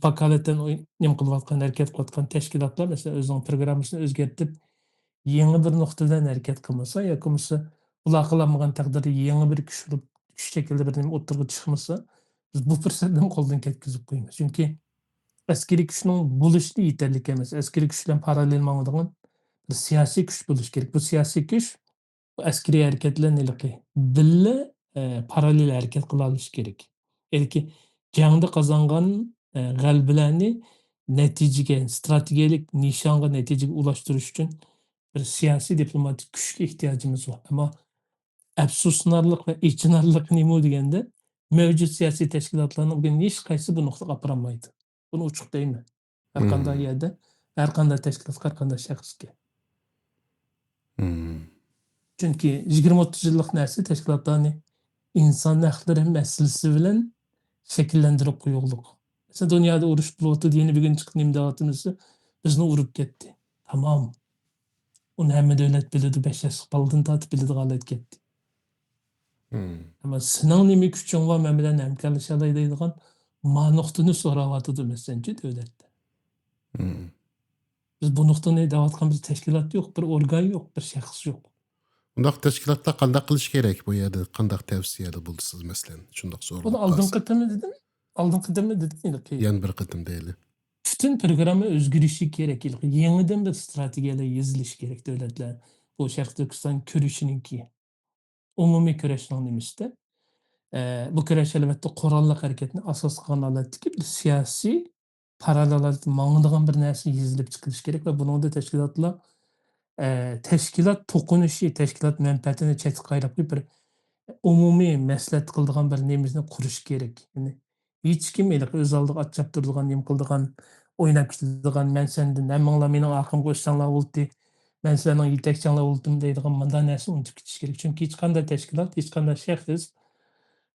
ۋاكالىتەن ئوي-، نېمە قىلىۋاتقان، ھەرىكەت قىلىۋاتقان تەشكىلاتلار، مەسىلەن، ئۆزىنىڭ پروگراممىسىنى ئۆزگەرتىپ، يېڭى بىر نۇقتا بىلەن ھەرىكەت قىلمىسا، ياكى بولمىسا ئۇلار قىلالمىغان تەقدىردە يېڭى بىر كۈچ بولۇپ، كۈچ شەكلىدە بىر نېمە ئوتتۇرىغا چىقمىسا، بىز بۇ پۇرسەتنى قولدىن كەتكۈزۈپ قويىمىز. چۈنكى ئەسكىرىي كۈچنىڭ بولۇشىلا يېتەرلىك ئەمەس. ئەسكىرىي كۈچ بىلەن پاراللېل ماڭىدىغان بىر سىياسىي كۈچ بولۇشى كېرەك. بۇ سىياسىي كۈچ بۇ ئەسكىرىي ھەرىكەت بىلەن ھېلىقى بىللە، ئە، پاراللېل ھەرىكەت قىلالىشى كېرەك. ھېلىقى جەڭدە قازانغان، ئە، غەلىبىلەرنى نەتىجىگە، ستراتېگىيەلىك نىشانغا، نەتىجىگە ئۇلاشتۇرۇش ئۈچۈن بىر سىياسىي دىپلوماتىك كۈچكە ئېھتىياجىمىز بار. ئەمما ئەپسۇسلىنارلىق ۋە ئېچىنارلىقى نېمە دېگەندە، مەۋجۇت سىياسىي تەشكىلاتلارنىڭ بۈگۈن ھېچقايسىسى بۇ نۇقتىغا ئاپىرالمايدۇ. بۇنى ئوچۇق دەيمەن. ھەر قانداق مم. يەردە، ھەر قانداق تەشكىلاتقا، ھەر قانداق شەخسكە. مم. چۈنكى يىگىرمە ئوتتۇز يىللىق نەرسە تەشكىلاتلارنى ئىنسان ھەقلىرى مەسىلىسى بىلەن شەكىللەندۈرۈپ قويغۇلۇق. مەسىلەن، دۇنيادا ئۇرۇش بولۇۋاتىدۇ، يەنە بۈگۈن چىقىپ نېمە دەۋاتىمىز دېسە، بىزنى ئۇرۇپ كەتتى. تامام. ئۇنى ھەممە دۆلەت بىلىدۇ، بەش ياشلىق بالىدىن تارتىپ بىلىدىغان ھالەتكە كەتتى. مم. ئەمما سېنىڭ نېمە كۈچۈڭ بار مەن بىلەن ھەمكارلىشالاي دەيدىغان ما نۇقتىنى سوراۋاتىدۇ، مەسىلەنچۇ، دۆلەتتە. مم. بىز بۇ نۇقتىنى دەۋاتقان بىر تەشكىلات يوق، بىر ئورگان يوق، بىر شەخس يوق. ئۇنداق تەشكىلاتلار قانداق قىلىش كېرەك؟ بۇ يەردە قانداق تەۋسىيەدە بولىسىز، مەسىلەن؟ شۇنداق سورىلىپ بۇنى ئالدىنقى قالسا. قېتىمى دېدىم، ئالدىنقى قېتىمى دېدىم ھېلىقى. يەنە بىر قېتىم دەيلى. پۈتۈن پروگرامما ئۆزگىرىشى كېرەك، ھېلىقى يېڭىدىن بىر ستراتېگىيەلەر يېزىلىشى كېرەك دۆلەتلەر. بۇ شەرقىي تۈركىستان كۈرىشىنىڭكى، ئومۇمىي كۈرەشنىڭ نېمىسىدە. ئە، بۇ كۈرەش ئەلۋەتتە قوراللىق ھەرىكەتنى ئاساس قىلغان ھالەتتىكى بىر سىياسىي پاراللېل ھالەتتە ماڭىدىغان بىر نەرسە يېزىلىپ چىقىرىش كېرەك ۋە بۇنىڭدا تەشكىلاتلار، ئە، تەشكىلات توقۇنۇشى، تەشكىلات مەنپەئەتىنى چەتكە قايرىپ قويۇپ، بىر ئومۇمىي مەسلىھەت قىلىدىغان بىر نېمىسىنى قۇرۇش كېرەك. يەنى ھېچكىم ھېلىقى ئۆز ئالدىغا ئات چاپتۇرىدىغان، نېمە قىلىدىغان، ئويناپ كېتىدىغان، مەن سەندىن، ھەممىڭلار مېنىڭ ئارقامغا ئۆتسەڭلار بولدى، مەن سىلەرنىڭ يېتەكچىڭلار بولدۇم دەيدىغان مۇنداق نەرسىنى ئۇنتۇپ كېتىش كېرەك. چۈنكى ھېچقانداق تەشكىلات، ھېچقانداق شەخس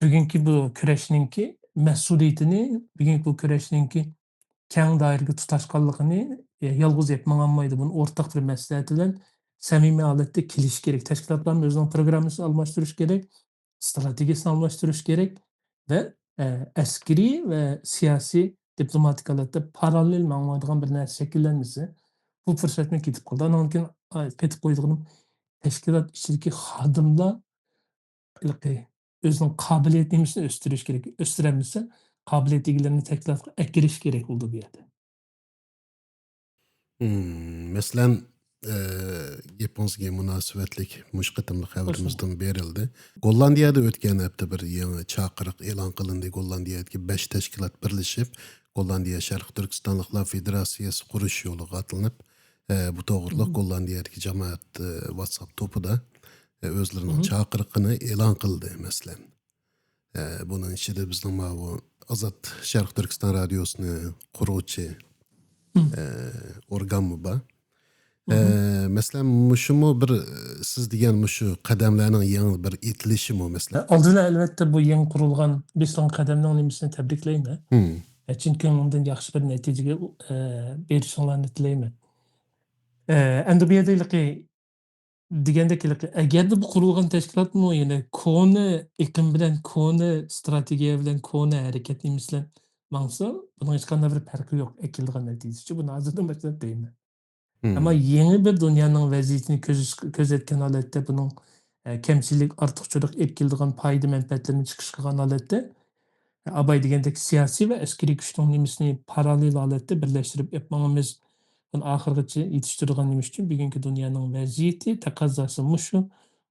بۈگۈنكى بۇ كۈرەشنىڭكى مەسئۇلىيىتىنى، بۈگۈنكى بۇ كۈرەشنىڭكى كەڭ دائىرىگە تۇتاشقانلىقىنى، ئە، يالغۇز ئېلىپ ماڭالمايدۇ. بۇنى ئورتاق بىر مەسلىھەت بىلەن سەمىمىي ھالەتتە كېلىشىش كېرەك. تەشكىلاتلارمۇ ئۆزىنىڭ پروگراممىسىنى ئالماشتۇرۇش كېرەك، ستراتېگىيەسىنى ئالماشتۇرۇش كېرەك ۋە، ئە، ئەسكىرىي ۋە سىياسىي، دىپلوماتىك ھالەتتە پاراللېل ماڭمايدىغان بىر نەرسە شەكىللەنمىسە، بۇ پۇرسەتمۇ كېتىپ قالدى. ئانىڭدىن كېيىن، ئا، قېتىپ قويىدىغىنىم، تەشكىلات ئىچىدىكى خادىملار ھېلىقى ئۆزىنىڭ قابىلىيەت نېمىسىنى ئۆستۈرۈش كېرەك. ئۆستۈرەلمىسە، قابىلىيەت ئىگىلىرىنى تەشكىلاتقا ئەكىرىش كېرەك بولىدۇ بۇ يەردە. مم، مەسىلەن، ئە، گېپىڭىزگە مۇناسىۋەتلىك مۇشۇ قېتىملىق خەۋىرىمىزدىن بېرىلدى. گوللاندىيەدە ئۆتكەن ھەپتە بىر يېڭى چاقىرىق ئېلان قىلىندى. گوللاندىيەدىكى بەش تەشكىلات بىرلىشىپ، گوللاندىيە شەرقىي تۈركىستانلىقلار فېدېراتسىيەسى قۇرۇش يولىغا ئاتلىنىپ، ئە، بۇ توغرىلىق گوللاندىيەدىكى جامائەت، ئە، ۋاتساپ توپىدا، ئە، ئۆزلىرىنىڭ چاقىرىقىنى ئېلان قىلدى، مەسىلەن. ئە، بۇنىڭ ئىچىدە بىزنىڭ ماۋۇ ئازاد شەرقىي تۈركىستان رادىيوسىنى قۇرغۇچى، ئە، ئورگانمۇ بار. ئە، مەسىلەن، مۇشۇمۇ بىر، ئە، سىز دېگەن مۇشۇ قەدەملەرنىڭ يېڭى بىر ئېتىلىشىمۇ، مەسىلەن. ئالدىن ئەلۋەتتە بۇ يېڭى قۇرۇلغان بېسىلغان قەدەمنىڭ نېمىسىنى تەبرىكلەيمەن. مم. ئە، چۈنكى ئۇنىڭدىن ياخشى بىر نەتىجىگە، ئە، بېرىشىڭلارنى تىلەيمەن. ئە، ئەمدى بۇ يەردە ھېلىقى دېگەندەك، ھېلىقى، ئەگەردە بۇ قۇرۇلغان تەشكىلاتمۇ يەنە كونا ئېقىم بىلەن، كونا ستراتېگىيە بىلەن، كونا ھەرىكەت نېمىسى بىلەن ماڭسا، بۇنىڭ ھېچقانداق بىر پەرقى يوق، ئەكېلىدىغان نەتىجىسىچۇ. بۇنى ھازىردىن باشلاپ دەيمەن. مم. ئەمما يېڭى بىر دۇنيانىڭ ۋەزىيىتىنى كۆزىتىش-، كۆزەتكەن ھالەتتە بۇنىڭ، ئە، كەمچىلىك، ئارتۇقچىلىق ئېلىپ كېلىدىغان پايدا مەنپەئەتلىرىنى چىقىش قىلغان ھالەتتە، ئاباي دېگەندەك سىياسىي ۋە ئەسكىرىي كۈچنىڭ نېمىسىنى پاراللېل ھالەتتە بىرلەشتۈرۈپ ئېلىپ ماڭىمىز. بۇنى ئاخىرغىچە يېتىشتۈرىدىغان نېمە ئۈچۈن؟ بۈگۈنكى دۇنيانىڭ ۋەزىيىتى، تەقەززاسى مۇشۇ.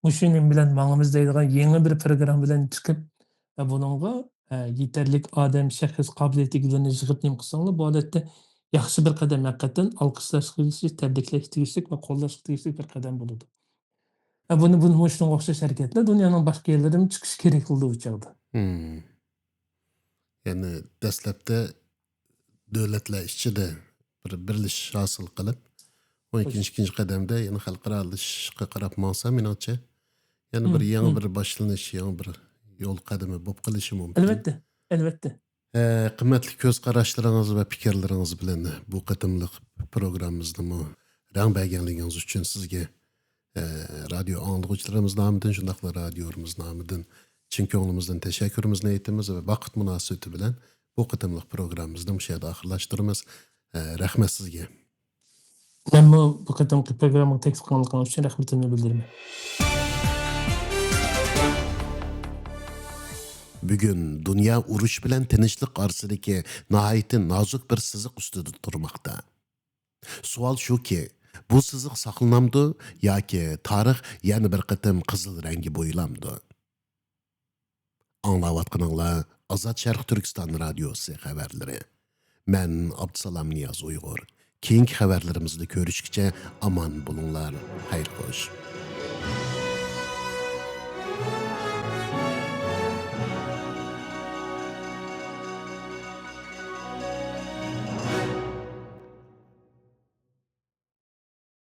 مۇشۇ نېمە بىلەن ماڭىمىز دەيدىغان يېڭى بىر پروگرامما بىلەن چىقىپ، ۋە بۇنىڭغا، ئە، يېتەرلىك ئادەم، شەخس، قابىلىيەت ئىگىلىرىنى يىغىپ نېمە قىلساڭلار، بۇ ھالەتتە ياخشى بىر قەدەم، ھەقىقەتەن ئالقىشلاش تېگىشلىك، تەبرىكلەش تېگىشلىك ۋە قوللاش تېگىشلىك بىر قەدەم بولىدۇ. ھە، بۇنى، بۇنى مۇشۇنىڭغا ئوخشاش ھەرىكەتلەر دۇنيانىڭ باشقا يەرلىرىدىمۇ چىقىشى كېرەك بولىدۇ بۇ چاغدا. مم. يەنى دەسلەپتە دۆلەتلەر ئىچىدە بىر بىرلىشىش ھاسىل قىلىپ، ئۇنىڭ كېيىن ئىككىنچى قەدەمدە يەنە خەلقئارالىشىشقا قاراپ ماڭسا، مېنىڭچە، يەنە بىر يېڭى بىر باشلىنىش، يېڭى بىر يول قەدىمى بولۇپ قېلىشى مۇمكىن. ئەلۋەتتە، ئەلۋەتتە. ئە، قىممەتلىك كۆز قاراشلىرىڭىز ۋە پىكىرلىرىڭىز بىلەن بۇ قېتىملىق پروگراممىمىزنىمۇ رەڭ بەرگەنلىكىڭىز ئۈچۈن سىزگە، ئە، رادىيو ئاڭلىغۇچىلىرىمىز نامىدىن، شۇنداقلا رادىيورىمىز نامىدىن چىن كۆڭلىمىزدىن تەشەككۈرىمىزنى ئېيتىمىز ۋە ۋاقىت مۇناسىۋىتى بىلەن بۇ قېتىملىق پروگراممىمىزنى مۇشۇ يەردە ئاخىرلاشتۇرىمىز. ئە، رەھمەت سىزگە. مەنمۇ بۇ قېتىمقى پروگراممىغا تەكلىپ قىلغانلىقىڭىز ئۈچۈن رەھمىتىمنى بىلدۈرىمەن. بۈگۈن دۇنيا ئۇرۇش بىلەن تىنچلىق ئارىسىدىكى ناھايىتى نازۇك بىر سىزىق ئۈستىدە تۇرماقتا. سوئال شۇكى، بۇ سىزىق ساقلىنامدۇ ياكى تارىخ يەنە بىر قېتىم قىزىل رەڭگە بويىلامدۇ؟ ئاڭلاۋاتقىنىڭلار ئازاد شەرقىي تۈركىستان رادىيوسى خەۋەرلىرى. مەن ئابدۇسالام نىياز ئۇيغۇر. كېيىنكى خەۋەرلىرىمىزدە كۆرۈشكىچە ئامان بولۇڭلار، خەير خوش.